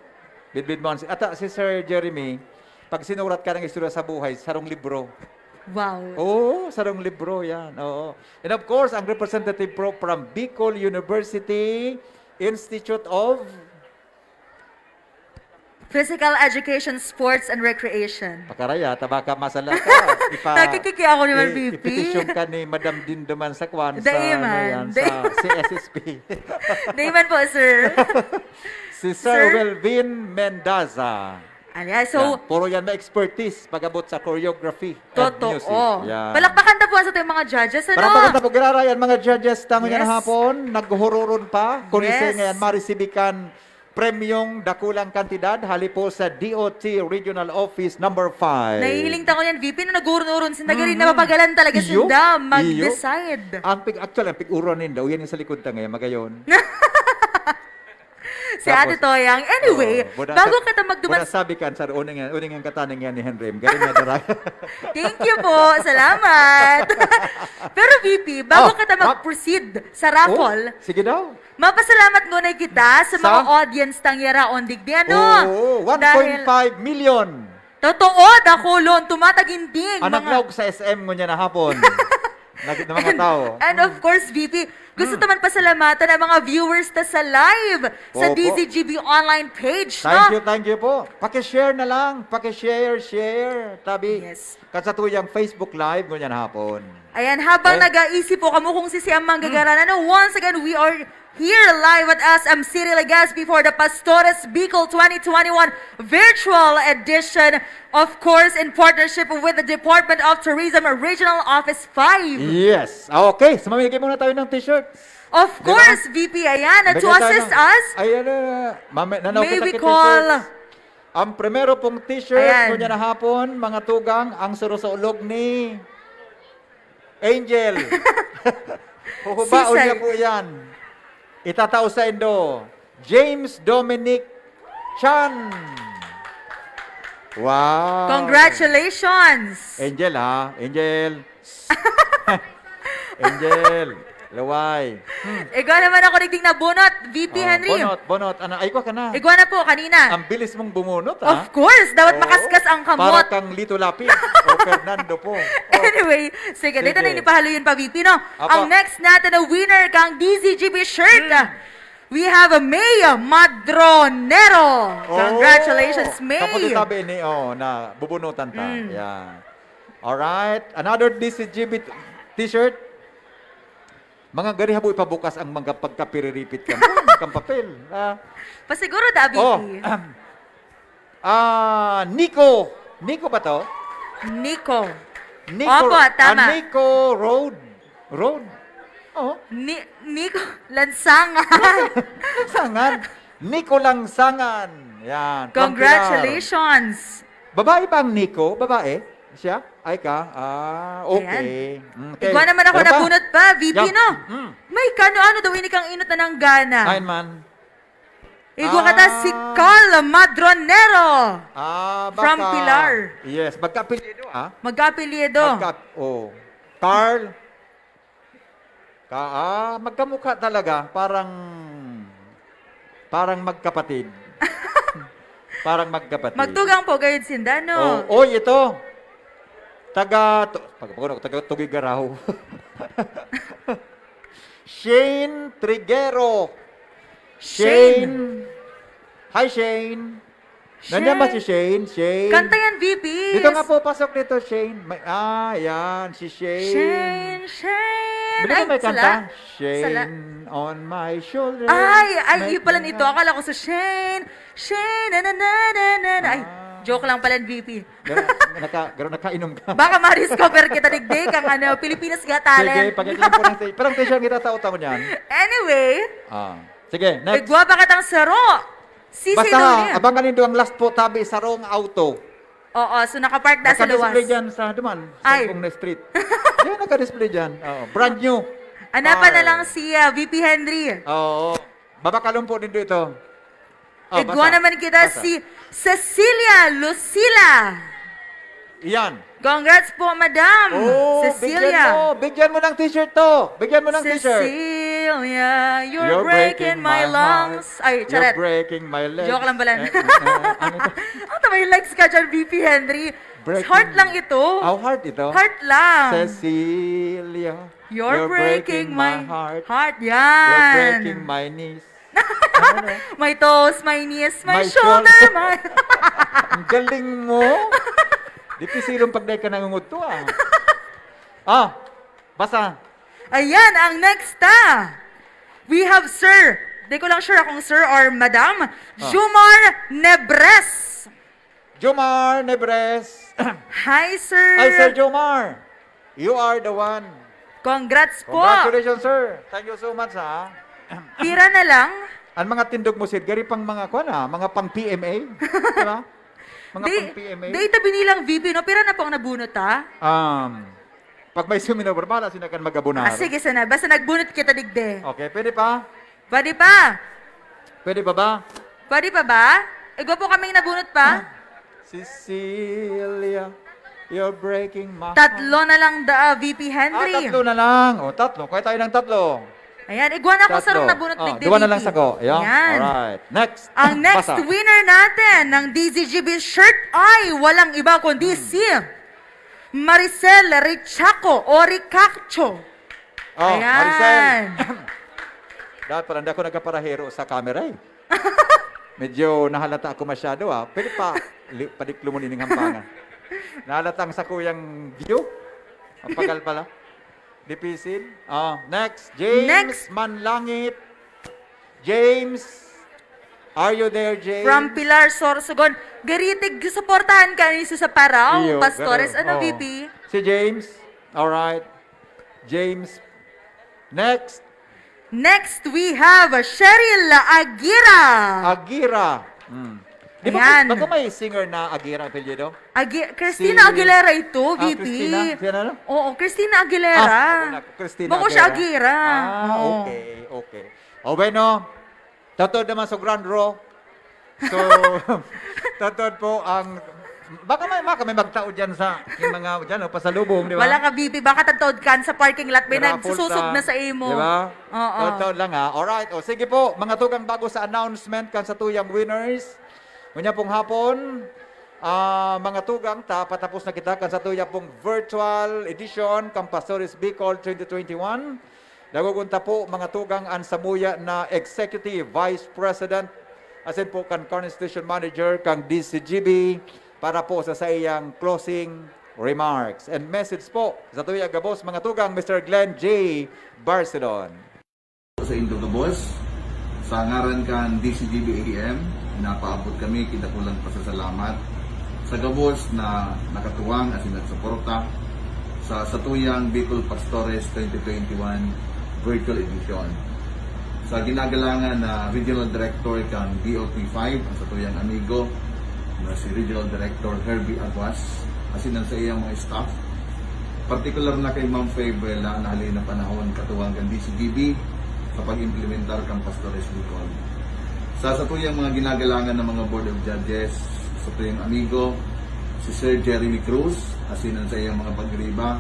Bidbid mo, ang si, ata, si Sir Jeremy, pag sinurat ka ng istorya sa buhay, sarong libro. Wow. Oo, sarong libro yan. Oo. And of course, ang representative pro from Bicol University Institute of Physical Education, Sports, and Recreation. Pakaraya, tabaka masala ka. Ipa-, Nakikiki ako naman, i-, V P. I-petition ka ni Madam Dindo man sa kwan, sa, Daiman. Ano yan, sa C S S P. Daiman po, sir. Si Sir Sir? Welvin Mendaza. Ayan, so, yan. Puro yan na expertise pag-abot sa choreography and Totoo. Music. Yan. Palakpakan ta po sa ating mga judges, ano? Palakpakan ta po, giraray ang mga judges ta ngunyan Yes. hapon. Naghuhururon pa. Kung Yes. isay ngayon, marisibikan premyong dakulang kantidad hali po sa D O T Regional Office Number five. Nahihiling ta ko yan, V P, na naghuhuron-huron sinda, gari, Mhm. napapagalan talaga Iyo, sinda iyo. mag-decide. Ang pig-, actually, ang pig-uron ninda, uyan yung sa likod ta ngayon, magayon. Si Tapos, Ate Toyang. Anyway, oo, buda bago sa-, kita magdumas- buda sabi kan, sir, uning, uning ang kataning yan ni Henry. Galing na, Daray. Thank you po. Salamat. Pero, V P, bago Oh, kita map- mag-proceed sa raffle, Oh, sige daw. Mapasalamat ngunay kita sa Sa? mga audience tang yaraon digdi, ano? Oo, Dahil one point five million. Totoo, dakulon, tumataginting, Anak mga laog sa S M ngunyan na hapon. Nag-, na mga And, tao. and of Mm. course, V P, gusto Mm. ta man pasalamatan ang mga viewers ta sa live, sa Opo. D Z G B online page, Thank no? you, thank you po. Paki-share na lang, paki-share, share, tabi. Yes. Kan satuyang Facebook Live ngunyan hapon. Ayan, habang Eh? nag-aisip po kamo kung sisi ang manggagaranan, Hmm. no, once again, we are here live at S M City, Legazpi for the Pastores Bicol twenty twenty-one virtual edition, of course, in partnership with the Department of Tourism Regional Office five. Yes. Ah, okay. So, mamimigay muna tayo ng t-shirt. Of Di ba? course, V P, ayan. At to Bigyan tayo assist ng, us, ay, ano, mami-, nanaw may kita we ki call t-shirts. Ang primero pong t-shirt, Ayan. ngunyan na hapon, mga tugang, ang surusulog ni Angel. Huhubaon Sisay. niya po yan. Itatao sa indo, James Dominic Chan. Wow. Congratulations! Angel, ha? Angel. Angel. Laway. Hmm. Igwa naman ako digding nabunot, V P Oh, Henry. bunot, bunot. Ano, ay, igwa ka na. Igwa na po, kanina. Ang bilis mong bumunot, ha? Of course, dapat Oo. makaskas ang kamot. Para kang Lito Lapid o Fernando po. Oh. Anyway, sige, Sige. dito na inipahalo yun pa, V P, no? Apo. Ang next natin na winner kang D Z G B shirt, Hmm. we have a May Madronero. Oh. Congratulations, May. Kaputi tabi ni, oh, na bubunutan ta. Mm. Yeah. Alright. Another D Z G B t-, t-shirt. Mga gari habo ipabukas ang mga pagkapiriripit kan, kan papel. Ah. Pasiguro, Dabi. Oh, Ah, Nico. Nico ba to? Nico. Nico, Opo, tama. Ah, Nico Road. Road. Oh. Ni-, Nico Lansangan. Lansangan. Nico Lansangan. Yan. From Pilar. Congratulations. Babae ba ang Nico? Babae? Siya? Ay ka? Ah, okay. Ayan. Mm, okay. Igwa naman ako Ano pa? nabunot pa, V P, Yan. no? Mm. May kano-ano daw ini kang inot na nanggana. Ayan man. Igwa ka ta si Ah. Carl Madronero. Ah, From baka Pilar. Yes, magkaapelyido, ah. Magkaapelyido. Magka-, oh. Carl. Ka, ah, magkamukha talaga. Parang, parang magkapatid. Parang magkapatid. Magtugang po gayud sinda, no? Oh, oy, ito. Taga, tu-, pag, pag, taga Tugigaraw. Shane Triguero. Shane. Shane. Hi, Shane. Nandiyan ba si Shane? Shane. Kanta yan, V P. Dito nga po, pasok dito, Shane. May, ah, yan, si Shane. Shane, Shane. Bili mo Ay, may kanta? sala. Shane Sala. on my shoulder. Ay, ay, May yun pala nito. mga Akala ko sa Shane. Shane, na, na, na, na, na, na. Ay, Ah. joke lang pala, V P. Garo, naka, garo nakainom ka. Baka ma-discover kita digdi kang ano, Pilipinas Got Talent. Sige, pag-itlog po ng t-, parang t-shirt kita sa utak ko niyan. Anyway, Ah. Sige, next. Igwa pa katang saro. Sisi Basta, Dunya. abangan nindo ang last po, tabi, sarong auto. Oo, so nakapark na sa luwas. Naka-display dyan sa, duman, sa Ay. Bong na Street. Yan, naka-display dyan. Oo, brand new. Anapa na Car. lang si, ah, V P Henry. Oo. Babakalon po nindo ito. Oh, Igwa basa. naman kita Basa. si Cecilia Lucila. Iyan. Congrats po, madam. Oh, Cecilia. bigyan mo. Bigyan mo ng t-shirt to. Bigyan mo ng t-shirt. Cecilia, you're You're breaking breaking my my lungs. heart. Ay, You're charet. breaking my legs. Joke lang pala. Eh, eh, ano to? Ang tama yung legs ka dyan, V P Henry. Breaking Heart lang ito. Oh, heart ito? Heart lang. Cecilia, You're you're breaking breaking my my heart. heart. You're Yan. breaking my knees. Ano na? My toes, my knees, my My shoulder, shoulder. my Ang galing mo. Dipisilon pag dahil ka nangungudto, ah. Ah, basa. Ayan, ang next, ah. We have Sir, di ko lang sure kung Sir or Madam, Ah. Jumar Nebres. Jomar Nebres. Hi, sir. Ay, Sir Jomar. You are the one. Congrats po. Congratulations, sir. Thank you so much, ha. Pira na lang? Ang mga tindog mo, Sid, gari pang mga, kwan, ah, mga pang P M A. Di ba? Mga Di, pang P M A. di ito binilang V P, no? Pira na po ang nabunot, ha? Um, pag may suminobra, bahala sila kan mag-abonar. Ah, sige, sana. Basta nagbunot kita digdi. Okay, pwede pa? Pwede pa. Pwede pa ba? Pwede pa ba? Igwa po kaming nabunot pa. Ah, Cecilia, you're breaking my heart. Tatlo na lang da, V P Henry. Ah, tatlo na lang. O, tatlo. Kaya tayo ng tatlo. Ayan, igwa na ako Tatlo. sarong nabunot Ah, digdi, duwa na lang V P. sako. Ayan. Ayan. Alright. Next. Ang next Basa. winner natin ng D Z G B shirt ay walang iba kundi Hmm. si Maricel Richaco o Ricacho. Oh, Ayan. Maricel. Dapat pala, hindi ako nagkaparahero sa camera eh. Medyo nahalata ako masyado, ah. Pwede pa, li-, padiklo mo nining hampangan. Nahalata ang sakuyang view. Ang pagal pala. Dipisil. Ah, next. James Next. Manlangit. James. Are you there, James? From Pilar, Sorsogon. Garitig, suportahan ka ni sa Paraw, Iyo, Pastores. garo. Ano, Oo. V P? Si James. Alright. James. Next. Next, we have Cheryl Aguira. Aguira. Hmm. Di ba Ayan. may, di ba may singer na Aguira ang apelyido? Agi-, Christina Si Aguilera ito, Ah, V P. Christina? Si ano, ano? Oo, Christina Aguilera. Ah, ako na, Christina Bako siya Aguilera. Aguira. Ah, Oo. okay, okay. O, bueno, totoo naman sa Grand Raw. So, totoo po ang, baka may, baka may magtao dyan sa, yung mga, dyan, o, pasalubong, di ba? Wala ka, V P. Baka tagtaod kan sa parking lot, may Raffle nagsususog ta. na sa imo. Di ba? Oo. Totoo lang, ha? Alright. O, sige po, mga tugang, bago sa announcement kan satuyang winners. Ngunyan pong hapon, ah, mga tugang, ta, patapos na kita kan satuya pong virtual edition kan Pastores Bicol twenty twenty-one. Dagogon ta po, mga tugang, an samuya na Executive Vice President, asin po kan Current Station Manager kan D Z G B para po sa saiyang closing remarks and message po. Satuya gabos, mga tugang, Mister Glenn J. Barcelon. Sa indo gabos, sa ngaran kan D Z G B A M, Napaabot kami ki dakulang pasasalamat sa gabos na nakatuwang asin nagsuporta sa satuyang Bicol Pastores twenty twenty-one virtual edition. Sa ginagalangan na Regional Director kan D O T five, ang satuyang amigo na si Regional Director Herbie Aguas, asin ang saiyang mga staff, partikular na kay Ma'am Faye Buela na halin na panahon katuwang kan D C G B sa pag-implementar kan Pastores Bicol. Sa satuyang mga ginagalangan na mga Board of Judges, satuyang amigo, si Sir Jeremy Cruz, asin ang saiyang mga pag-iriba,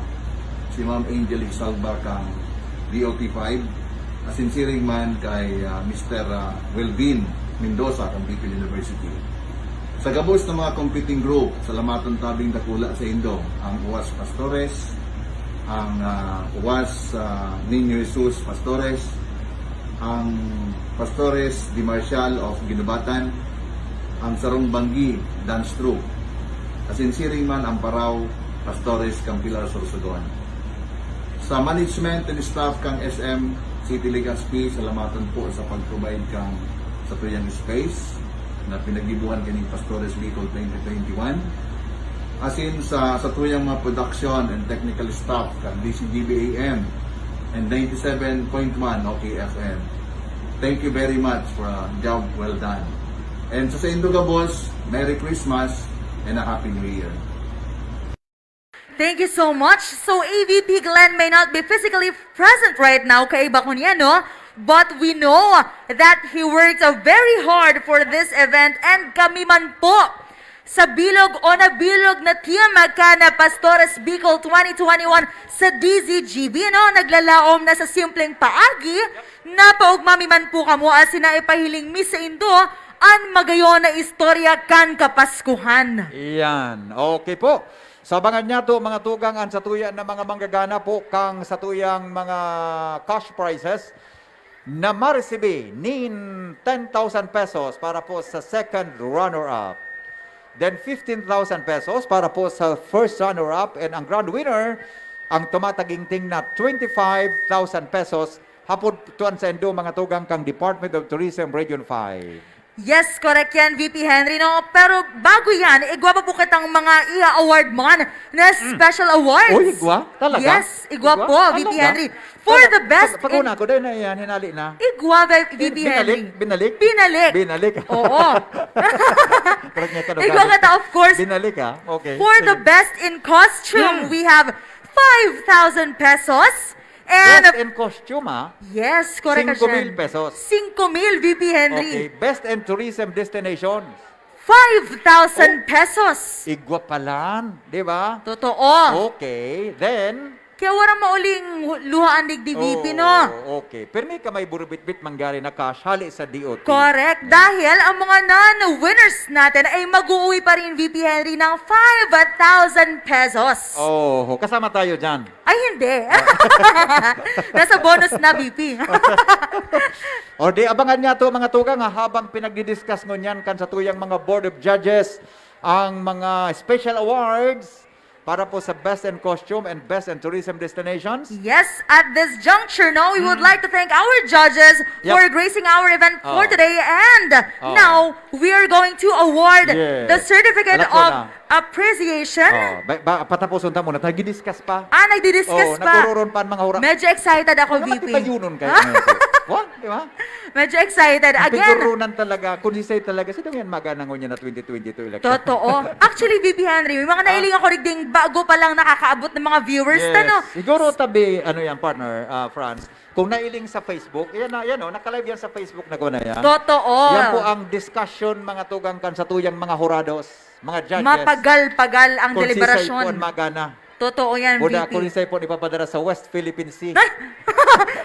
si Ma'am Angel Isalba kang D O T five, asin siring man kay, ah, Mister, ah, Welvin Mendoza kang Bicol University. Sa gabos na mga competing group, salamaton tabing dakula saindo, ang UAS Pastores, ang, ah, UAS, ah, Niño Jesus Pastores, ang Pastores de Marcial of Guinobatan, ang Sarong Banggi Dance Troupe, asin siring man ang Parao Pastores kan Pilar, Sorsogon. Sa management and staff kan S M City Legazpi, salamaton po sa pag-provide kan satuyang space na pinaggibohan kaning Pastores Bicol twenty twenty-one. Asin sa satuyang mga production and technical staff kan D C G B A M and ninety-seven point one O K F M. Thank you very much for a job well done. And sa saindo gabos, Merry Christmas and a Happy New Year. Thank you so much. So A V P Glenn may not be physically present right now, kaiba ko niya, no? But we know that he worked very hard for this event, and kami man po sa bilog o nabilog na team kan Pastores Bicol twenty twenty-one sa D Z G B, no? Naglalaom na sa simpleng paagi na paugma mi man po kamo asin na ipahiling mi saindo an magayon na istorya kan Kapaskuhan. Iyan. Okay po. Sa bangan niyato, mga tugang, an satuya na mga manggagana po kang satuyang mga cash prizes na maresibi nin ten thousand pesos para po sa second runner-up. Then fifteen thousand pesos para po sa first runner-up, and ang grand winner, ang tumataginting na twenty-five thousand pesos, hapod tuan saindo, mga tugang, kang Department of Tourism Region five. Yes, correct yan, V P Henry, no? Pero bago yan, igwa pa po kitang mga i-award man na special awards. Uy, igwa? Talaga? Yes, igwa, po, V P Henry. For the best in... Pag-una ko, dahil na yan, hinali na. Igwa, V P Henry. Binalik? Binalik. Binalik? Oo. Correct niya, Igwa kita, of course. Binalik, ah. Okay. For the best in costume, we have five thousand pesos. And Best in costume, ah. Yes, correct ka Cinco mil dyan. Pesos. Cinco mil, V P Henry. Okay. Best in tourism destination. Five thousand pesos. Igwa palan, di ba? Totoo. Okay. Then, Kaya warang mauling luhaan digdi, V P, oh, no? Okay. Pero may ka may burubitbit mangyari na cash, hali sa D O T. Correct. Dahil ang mga non-winners natin ay mag-uwi pa rin, V P Henry, ng five thousand pesos. Oh, kasama tayo dyan. Ay, hindi. Nasa bonus na, V P. O di, abangan niyato, mga tugang, ha, habang pinagdi-discuss ngunyan kan satuyang mga Board of Judges ang mga special awards para po sa Best in Costume and Best in Tourism Destinations. Yes, at this juncture, no, we would Mm. like to thank our judges Yep. for gracing our event for Oh. today. And Oh. now, we are going to award Yes. the certificate Alam ko of na. appreciation. Oh, ba, ba, patapuson ta muna. Nagdi-discuss pa. Ah, nagdi-discuss Oh, pa. nagkururon pa ang mga hura. Medyo excited ako, V P. Napatipayunon kayo ngayon po. Wa, di ba? Medyo excited. Ang Again, pigurunan talaga, kung sisay talaga, sino yan magana ngunyan na twenty twenty-two election? Totoo. Actually, V P Henry, may mga Ah. nailing ako rin ding bago pa lang nakakaabot ng mga viewers. Yes. Tano? Siguro tabi, ano yan, partner, ah, Franz, kung nailing sa Facebook, yan na, yan o, nakalive yan sa Facebook na ko na yan. Totoo. Yan po ang discussion, mga tugang kan sa tuyang mga hurados, mga judges. Mapagal-pagal ang Kung sisay deliberasyon. Po ang magana. Totoo yan, Muda, V P. Kung sisay po ipapadara sa West Philippine Sea.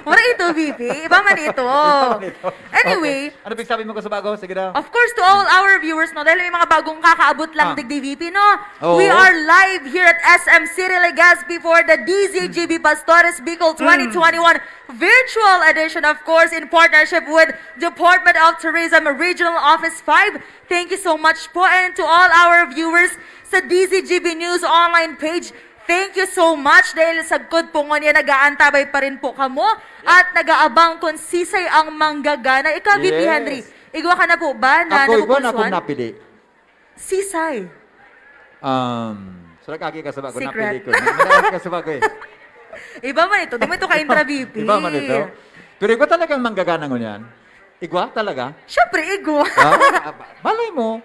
Wala ito, V P. Iba man ito. Iba man ito. Anyway, Okay. Ano pigsabi mo ko sa bago? Sige daw. Of course, to all our viewers, no, dahil may mga bagong kakaabot lang Ah. digdi, V P, no? Oo. We are live here at S M City Legazpi for the D Z G B Pastores Bicol Mm. twenty twenty-one virtual edition, of course, in partnership with Department of Tourism Regional Office five. Thank you so much po. And to all our viewers sa D Z G B News online page, thank you so much dahil sagkod po ngunyan nag-aantabay pa rin po kamo at nag-aabang kung sisay ang manggagana. Ikaw, V P Yes. Henry, Igwa ka na po ba na Ako, igwa na akong napupulsuhan? napili. Sisay. Um, so nag-agi ka sa bago, Secret. napili ko. Nag-agi ka sa bago eh. Iba man ito. Di mo ito ka-intra, V P. Iba man ito. Pero igwa talagang manggagana ngunyan. Igwa talaga? Siyempre, igwa. Ah, ah, ba- malay mo.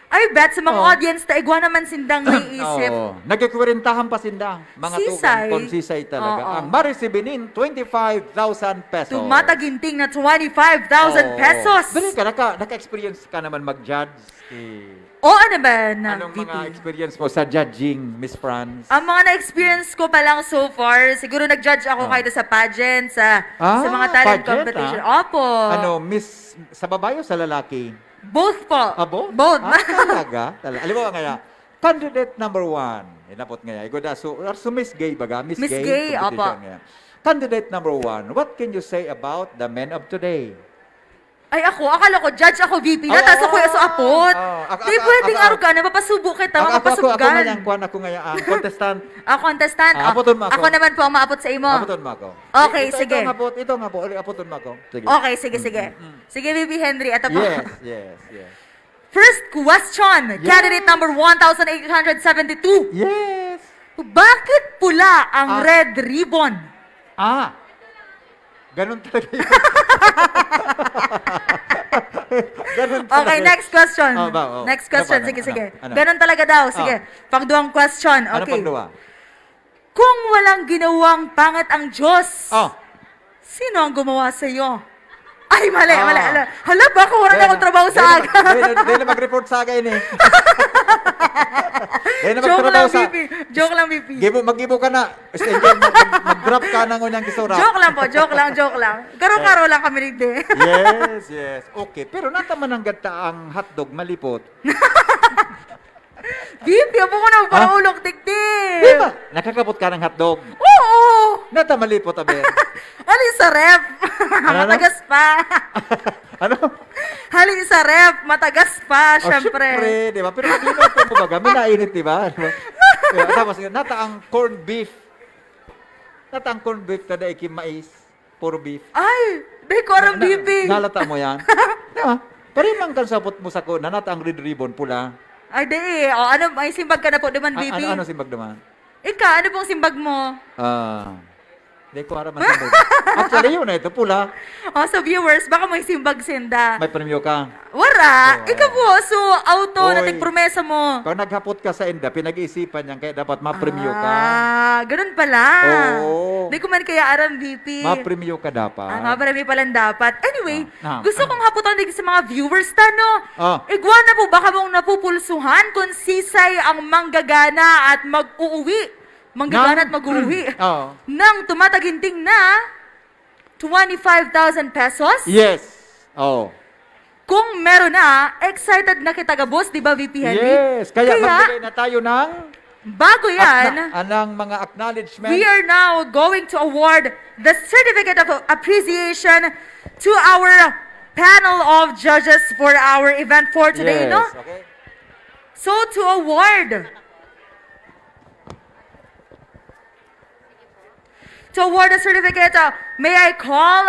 I bet sa mga Oh. audience na igwa naman sindang naiisip. Oo. Nagkikwarentahan pa sinda. Mga Sisay. tugang kung sisay talaga. Oo. Ang Marisi Binin, twenty-five thousand pesos. Tumataginting na twenty-five thousand Oo. pesos. Dali ka, naka, naka-experience ka naman mag-judge. Eh, Oo naman, anong V P. mga experience mo sa judging, Miss Franz? Ang mga na-experience ko pa lang so far, siguro nag-judge ako Ah. kahit sa pageant, sa, Ah, sa mga talent pageant, competition. ah? Opo. Ano, Miss, sa babae o sa lalaki? Both po. Ah, both? Both. Ah, talaga? Talaga. Alam mo nga, candidate number one. Inapot nga, igo da, so, so Miss Gay baga? Miss, Miss Gay, Gay, competition opo. Nga. Candidate number one, what can you say about the men of today? Ay, ako, akala ko, judge ako, V P na, Oo, tas ako yung sa apot. oo. Ako, Di ako, pwedeng ako, arog ka, napapasubo kita, Ako, ako, ako, ako mapapasubgan. ngayon, kuwan ako ngayon, ang contestant. Ah, contestant. Ah, Ah, apoton mo ako. Ako naman po ang maapot sa imo. Apoton mo ako. Okay, ito, sige. Ito nga po, ito nga po, apoton mo ako. Sige. Okay, sige, sige. Mm, mm. Sige, V P Henry, ito po. Yes, yes, yes. First question, Yes. candidate number one thousand eight hundred seventy-two. Yes. Bakit pula ang Ah. red ribbon? Ah. Ganun talaga yun. Ganun talaga Okay, yun. next question. Ah, ba, oh. Next question, Ano ba? sige, Ano, sige. ano? Ganun talaga daw. Sige, Ah. pangduwang question. Ano Okay. pang duwa? Kung walang ginawang pangit ang Diyos, Oh. sino ang gumawa sa iyo? Ay, mali, Ah. mali, mali. Hala, baka wala na akong trabaho sa aga. Dahil, dahil mag-report sa aga ini. Dahil na Joke magtrabaho lang, sa... V P. Joke lang, V P. Gibo, mag-gibo ka na. Basta hindi, mag, mag-drop ka na ngunyan gisura. Joke lang po, joke lang, joke lang. Karo-karo lang kami rin din. Yes, yes. Okay. Pero nataman ang gata ang hotdog, malipot. V P, abo ko na para Ah? ulok, tiktik. Di ba? Nakakapot ka ng hotdog. Oo. Nata malipot, aber. Hali sa ref. Ano, ano? Matagas pa. Ano? Hali sa ref. Matagas pa, Oh, syempre. Syempre, di ba? Pero pag linuto mo baga, may nainit, di ba? Di ba? Yeah, tapos, nata ang corned beef. Nata ang corned beef na daig ki mais. Puro beef. Ay, di ko aram, Na- V P. Nalata mo yan? Di ba? Pero yung mangkal sapot mo sa ko, nanata ang red ribbon, pula. Ay, di eh. O, ano, may simbag ka na po naman, A- V P. ano, ano simbag naman? Ika, ano pong simbag mo? Ah, di ko aram ang simbag. Actually, yun na ito, pula. O, so viewers, baka may simbag sinda. May premyo ka. Wara! Oo. Ika po, so auto na Oy. tigpromesa mo. Pag naghapot ka sa inda, pinag-iisipan niyan, kaya dapat mapremyo ka. Ah, ganun pala. Oo. Di ko man kaya aram, V P. Mapremyo ka dapat. Ah, mapremyo palang dapat. Anyway, Ah, ah, gusto ah. kong haputan din sa mga viewers ta, no? Ah. Igwa na po ba kamong napupulsuhan kung sisay ang manggagana at mag-uuwi? Manggagana Nang- at mag-uuwi. Oo. Nang tumataginting na twenty-five thousand pesos? Yes. Oh. Kung meron na, excited na kita gabos, di ba, V P Henry? Yes. Kaya, Kaya, magbigay na tayo ng bago yan, akna- anang mga acknowledgement. we are now going to award the certificate of appreciation to our panel of judges for our event for today, Yes, no? Okay. So, to award, to award the certificate, uh, may I call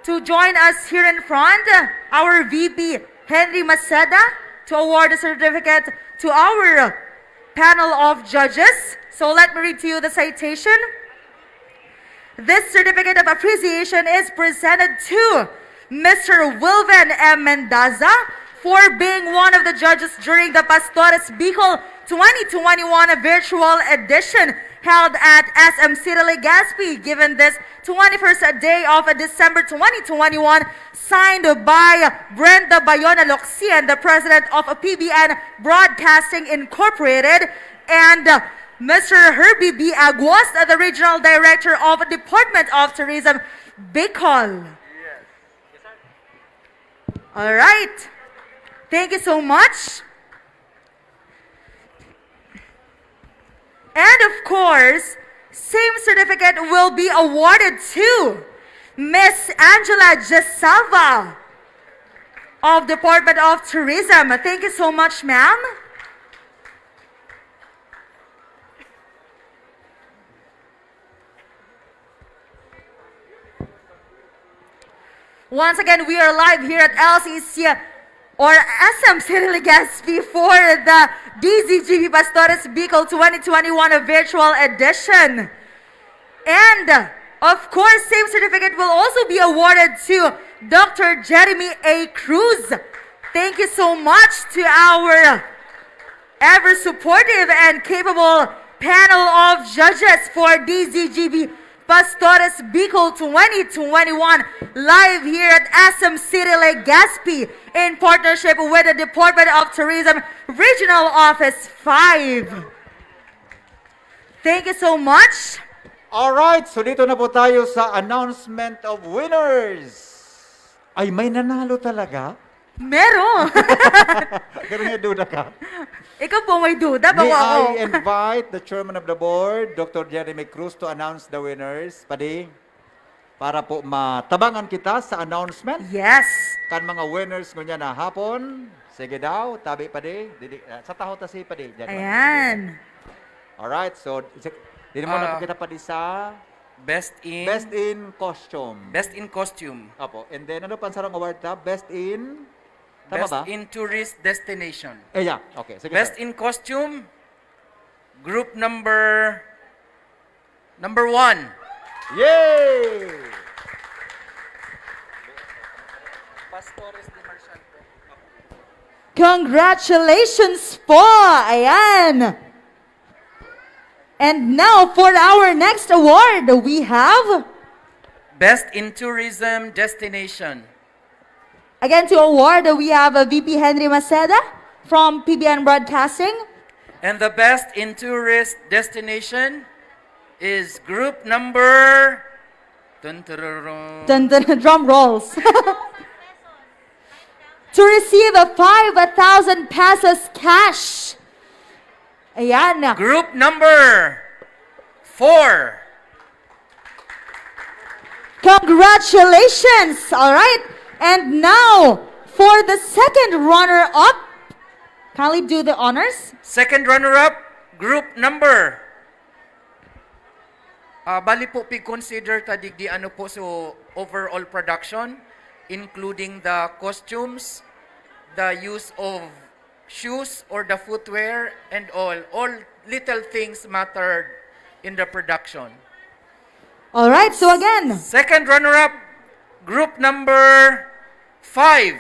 to join us here in front, uh, our V P, Henry Maceda, to award the certificate to our panel of judges. So let me read to you the citation. This certificate of appreciation is presented to Mister Wilven M. Mendaza for being one of the judges during the Pastores Bicol twenty twenty-one virtual edition held at S M City Legazpi, given this twenty-first day of December twenty twenty-one, signed by Brenda Bayona Loxian, the president of P B N Broadcasting Incorporated, and Mister Herbie B. Aguas, the regional director of Department of Tourism, Bicol. All right. Thank you so much. And of course, same certificate will be awarded to Miss Angela Gisalva of Department of Tourism. Thank you so much, ma'am. Once again, we are live here at L C C or S M City Legazpi for the D Z G B Pastores Bicol twenty twenty-one virtual edition. And, of course, same certificate will also be awarded to Doctor Jeremy A. Cruz. Thank you so much to our ever supportive and capable panel of judges for D Z G B Pastores Bicol twenty twenty-one, live here at S M City Legazpi in partnership with the Department of Tourism Regional Office five. Thank you so much. Alright, so dito na po tayo sa announcement of winners. Ay, may nanalo talaga? Meron! Pero may duda ka. Ikaw po may duda, May bako ako. I invite the chairman of the board, Doctor Jeremy Cruz, to announce the winners. Padi, para po matabangan kita sa announcement. Yes. Kan mga winners ngunyan na hapon. Sige daw, tabi padi. Didi, ah, sa taho ta si padi. Diyan, Ayan. Alright, so si- dili mo na Ah, po kita padi sa Best in best in costume. Best in costume. Opo. And then ano pa ang sarong award ta? Best in Tama Best ba? In tourist destination. Eh, yeah. Okay, sige. Best Sir. In costume. Group number number one. Yay! Pastores de Marshall. Congratulations po! Ayan! And now, for our next award, we have... Best in tourism destination. Again, to award, we have a V P Henry Maceda from P B N Broadcasting. And the best in tourist destination is group number... Dun, tururung. Dun, dun, drum rolls. To receive a five thousand pesos cash. Ayan. Group number four. Congratulations! All right. And now, for the second runner-up, kindly do the honors. Second runner-up, group number. Ah, bali po, pig-consider ta digdi ano po so overall production, including the costumes, the use of shoes or the footwear, and all. All little things mattered in the production. All right. So again, Second runner-up, group number five.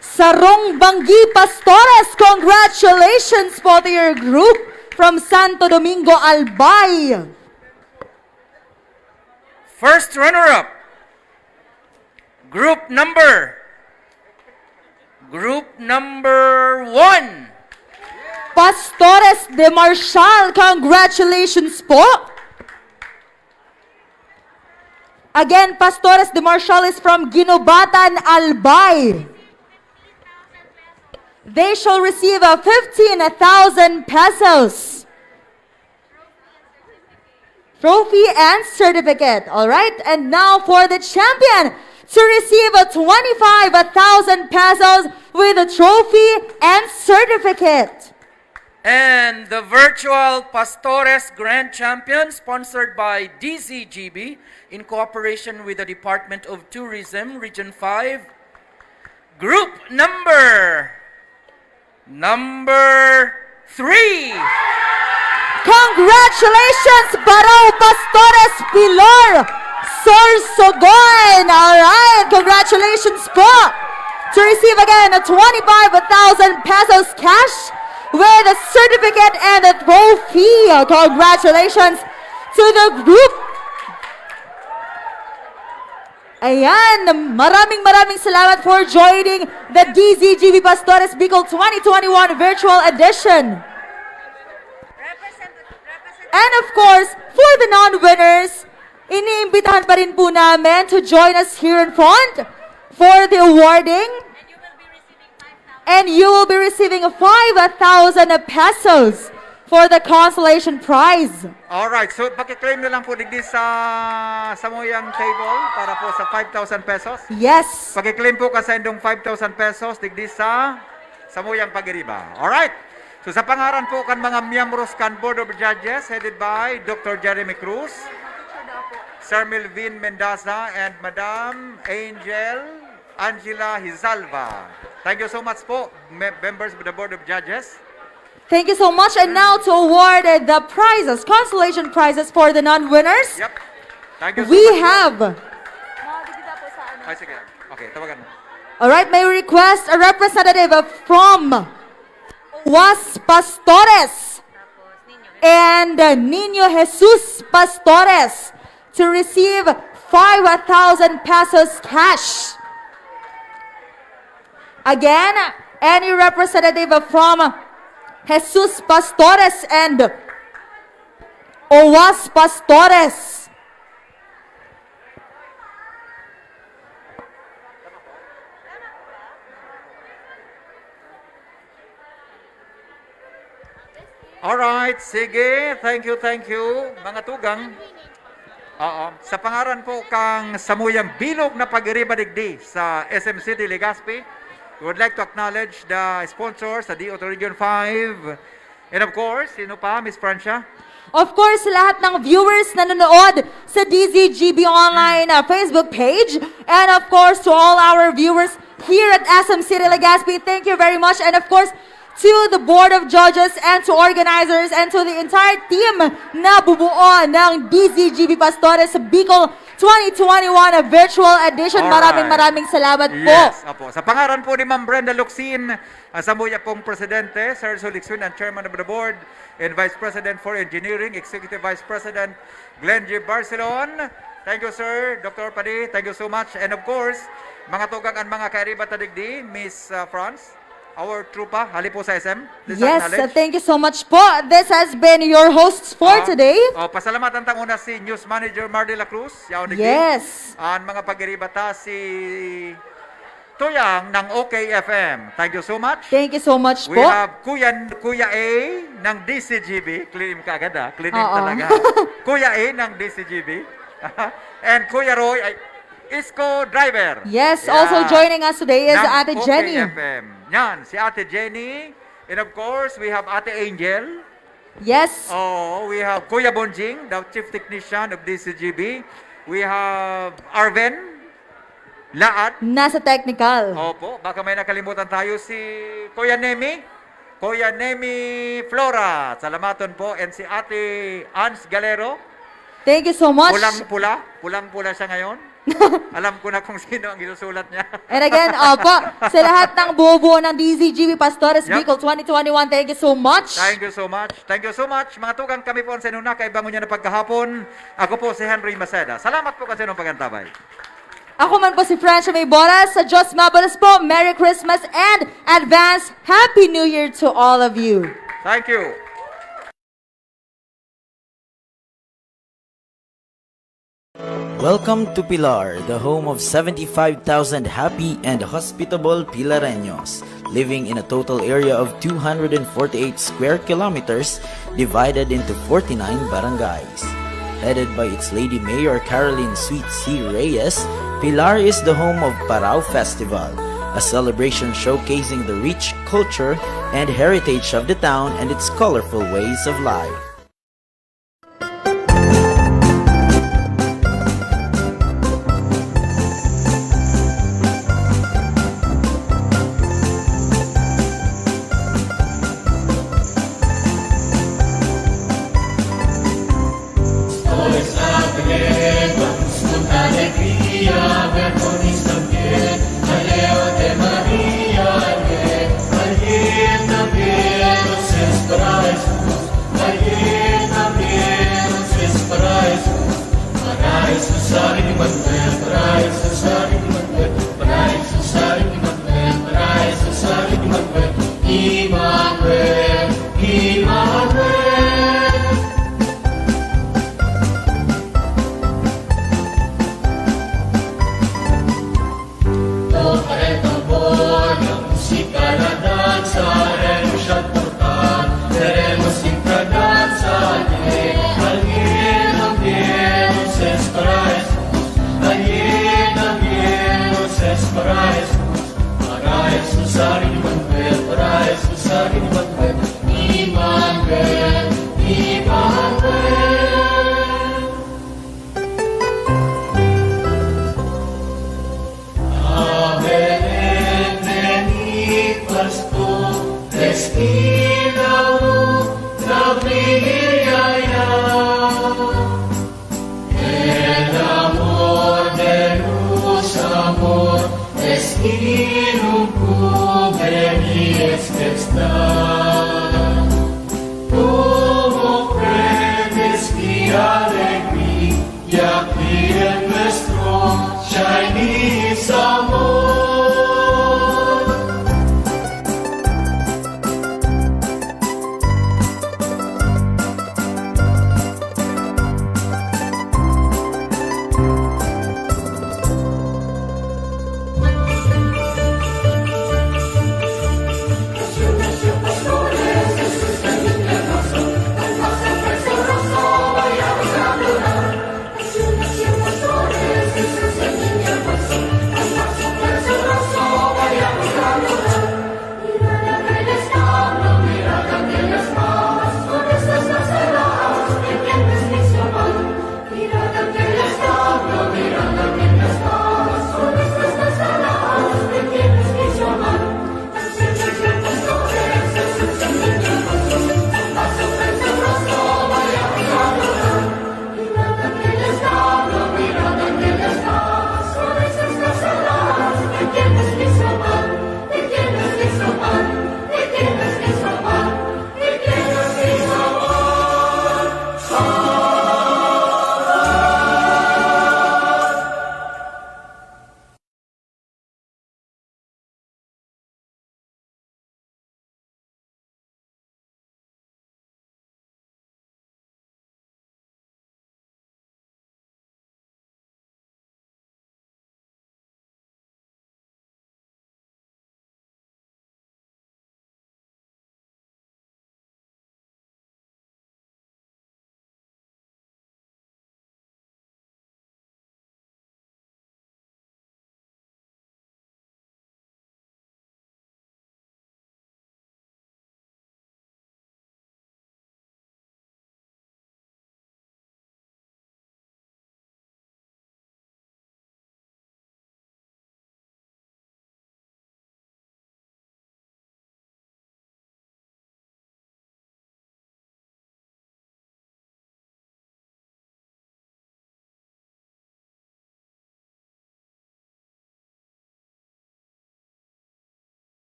Sarong Banggi Pastores, congratulations po to your group from Santo Domingo, Albay. First runner-up, group number, group number one. Pastores de Marshall, congratulations po. Again, Pastores de Marshall is from Guinobatan, Albay. They shall receive a fifteen thousand pesos trophy and certificate. All right, and now for the champion to receive a twenty-five thousand pesos with a trophy and certificate. And the virtual Pastores Grand Champion, sponsored by D Z G B in cooperation with the Department of Tourism, Region five. Group number, number three. Congratulations, Barao Pastores Pilor Sorsogon! All right, congratulations po! To receive again a twenty-five thousand pesos cash with a certificate and a trophy. Congratulations to the group. Ayan, maraming maraming salamat for joining the D Z G B Pastores Bicol twenty twenty-one Virtual Edition. And of course, for the non-winners, iniimbitahan pa rin po namin to join us here in front for the awarding. And you will be receiving five thousand pesos for the consolation prize. Alright, so pakiklaim na lang po digdi sa samuyang table para po sa five thousand pesos. Yes. Pakiklaim po ka sa indong five thousand pesos digdi sa samuyang pagiriba. Alright. So sa pangaran po kan mga miyembros kan Board of Judges headed by Doctor Jeremy Cruz, Sir Melvin Mendoza and Madam Angel Angela Hizalva. Thank you so much po, me-, members of the Board of Judges. Thank you so much. And now to award the prizes, consolation prizes for the non-winners, Yep. Thank you so we much po. have Ay, sige. Okay, tawagan mo. All right, may request a representative from Owas Pastores and Niño Jesus Pastores to receive five thousand pesos cash. Again, any representative from Jesus Pastores and Owas Pastores. Alright, sige. Thank you, thank you, mga tugang. Oo. Sa pangaran po kang samuyang bilog na pag-iriba digdi sa S M City Legazpi, we would like to acknowledge the sponsor sa D O T Region five. And of course, sino pa, Miss Francia? Of course, lahat ng viewers na nanonood sa D Z G B Online, uh, Facebook page. And of course, to all our viewers here at S M City Legazpi, thank you very much. And of course, to the Board of Judges and to organizers and to the entire team na bubuo ng D Z G B Pastores Bicol twenty twenty-one Virtual Edition. Maraming, Alright. maraming salamat po. Yes, apo. Sa pangaran po ni Ma'am Brenda Locsin, ang samuya pong presidente, Sir Sulixwin, ang chairman of the board, and Vice President for Engineering, Executive Vice President Glenn G. Barcelon. Thank you, sir. Doctor Padi, thank you so much. And of course, mga tugang, ang mga kairiba ta digdi, Miss, uh, Franz, our tropa, hali po sa S M. Please Yes, acknowledge. uh, thank you so much po. This has been your hosts for Ah, today. oh, pasalamatan tang una si News Manager Mardy La Cruz, yaon digdi. Yes. Ang mga pag-iriba ta si Tuyang ng O K F M. Thank you so much. Thank you so much We po. have Kuya, Kuya A ng D C G B. Claim ka agad, ah. Claim Oo. talaga. Kuya A ng D C G B. And Kuya Roy, ay, Isko Driver. Yes, also Yeah. joining us today is Ng Ate Jenny. O K F M. Yan, si Ate Jenny. And of course, we have Ate Angel. Yes. Oh, we have Kuya Bonjing, the chief technician of D C G B. We have Arven Laat. Nasa technical. Opo, baka may nakalimutan tayo. Si Kuya Nemi, Kuya Nemi Flora, salamaton po. And si Ate Ans Galero. Thank you so much. Pulang-pula, pulang-pula siya ngayon. Alam ko na kung sino ang isusulat niya. And again, opo, sa lahat ng bubuo ng D Z G B Pastores Yep. Bicol twenty twenty-one, thank you so much. Thank you so much. Thank you so much. Mga tugang, kami po ang Senuna, kaiba ngunyan na pagkahapon. Ako po si Henry Maceda. Salamat po kasi nung pag-antabay. Ako man po si Francia May Boras. Sa Diyos mabalos po, Merry Christmas and advance Happy New Year to all of you. Thank you. Welcome to Pilar, the home of seventy-five thousand happy and hospitable Pilareños, living in a total area of two hundred forty-eight square kilometers, divided into forty-nine barangays. Headed by its Lady Mayor Caroline Sweet C. Reyes, Pilar is the home of Parao Festival, a celebration showcasing the rich culture and heritage of the town and its colorful ways of life. Inum ko beni eskesta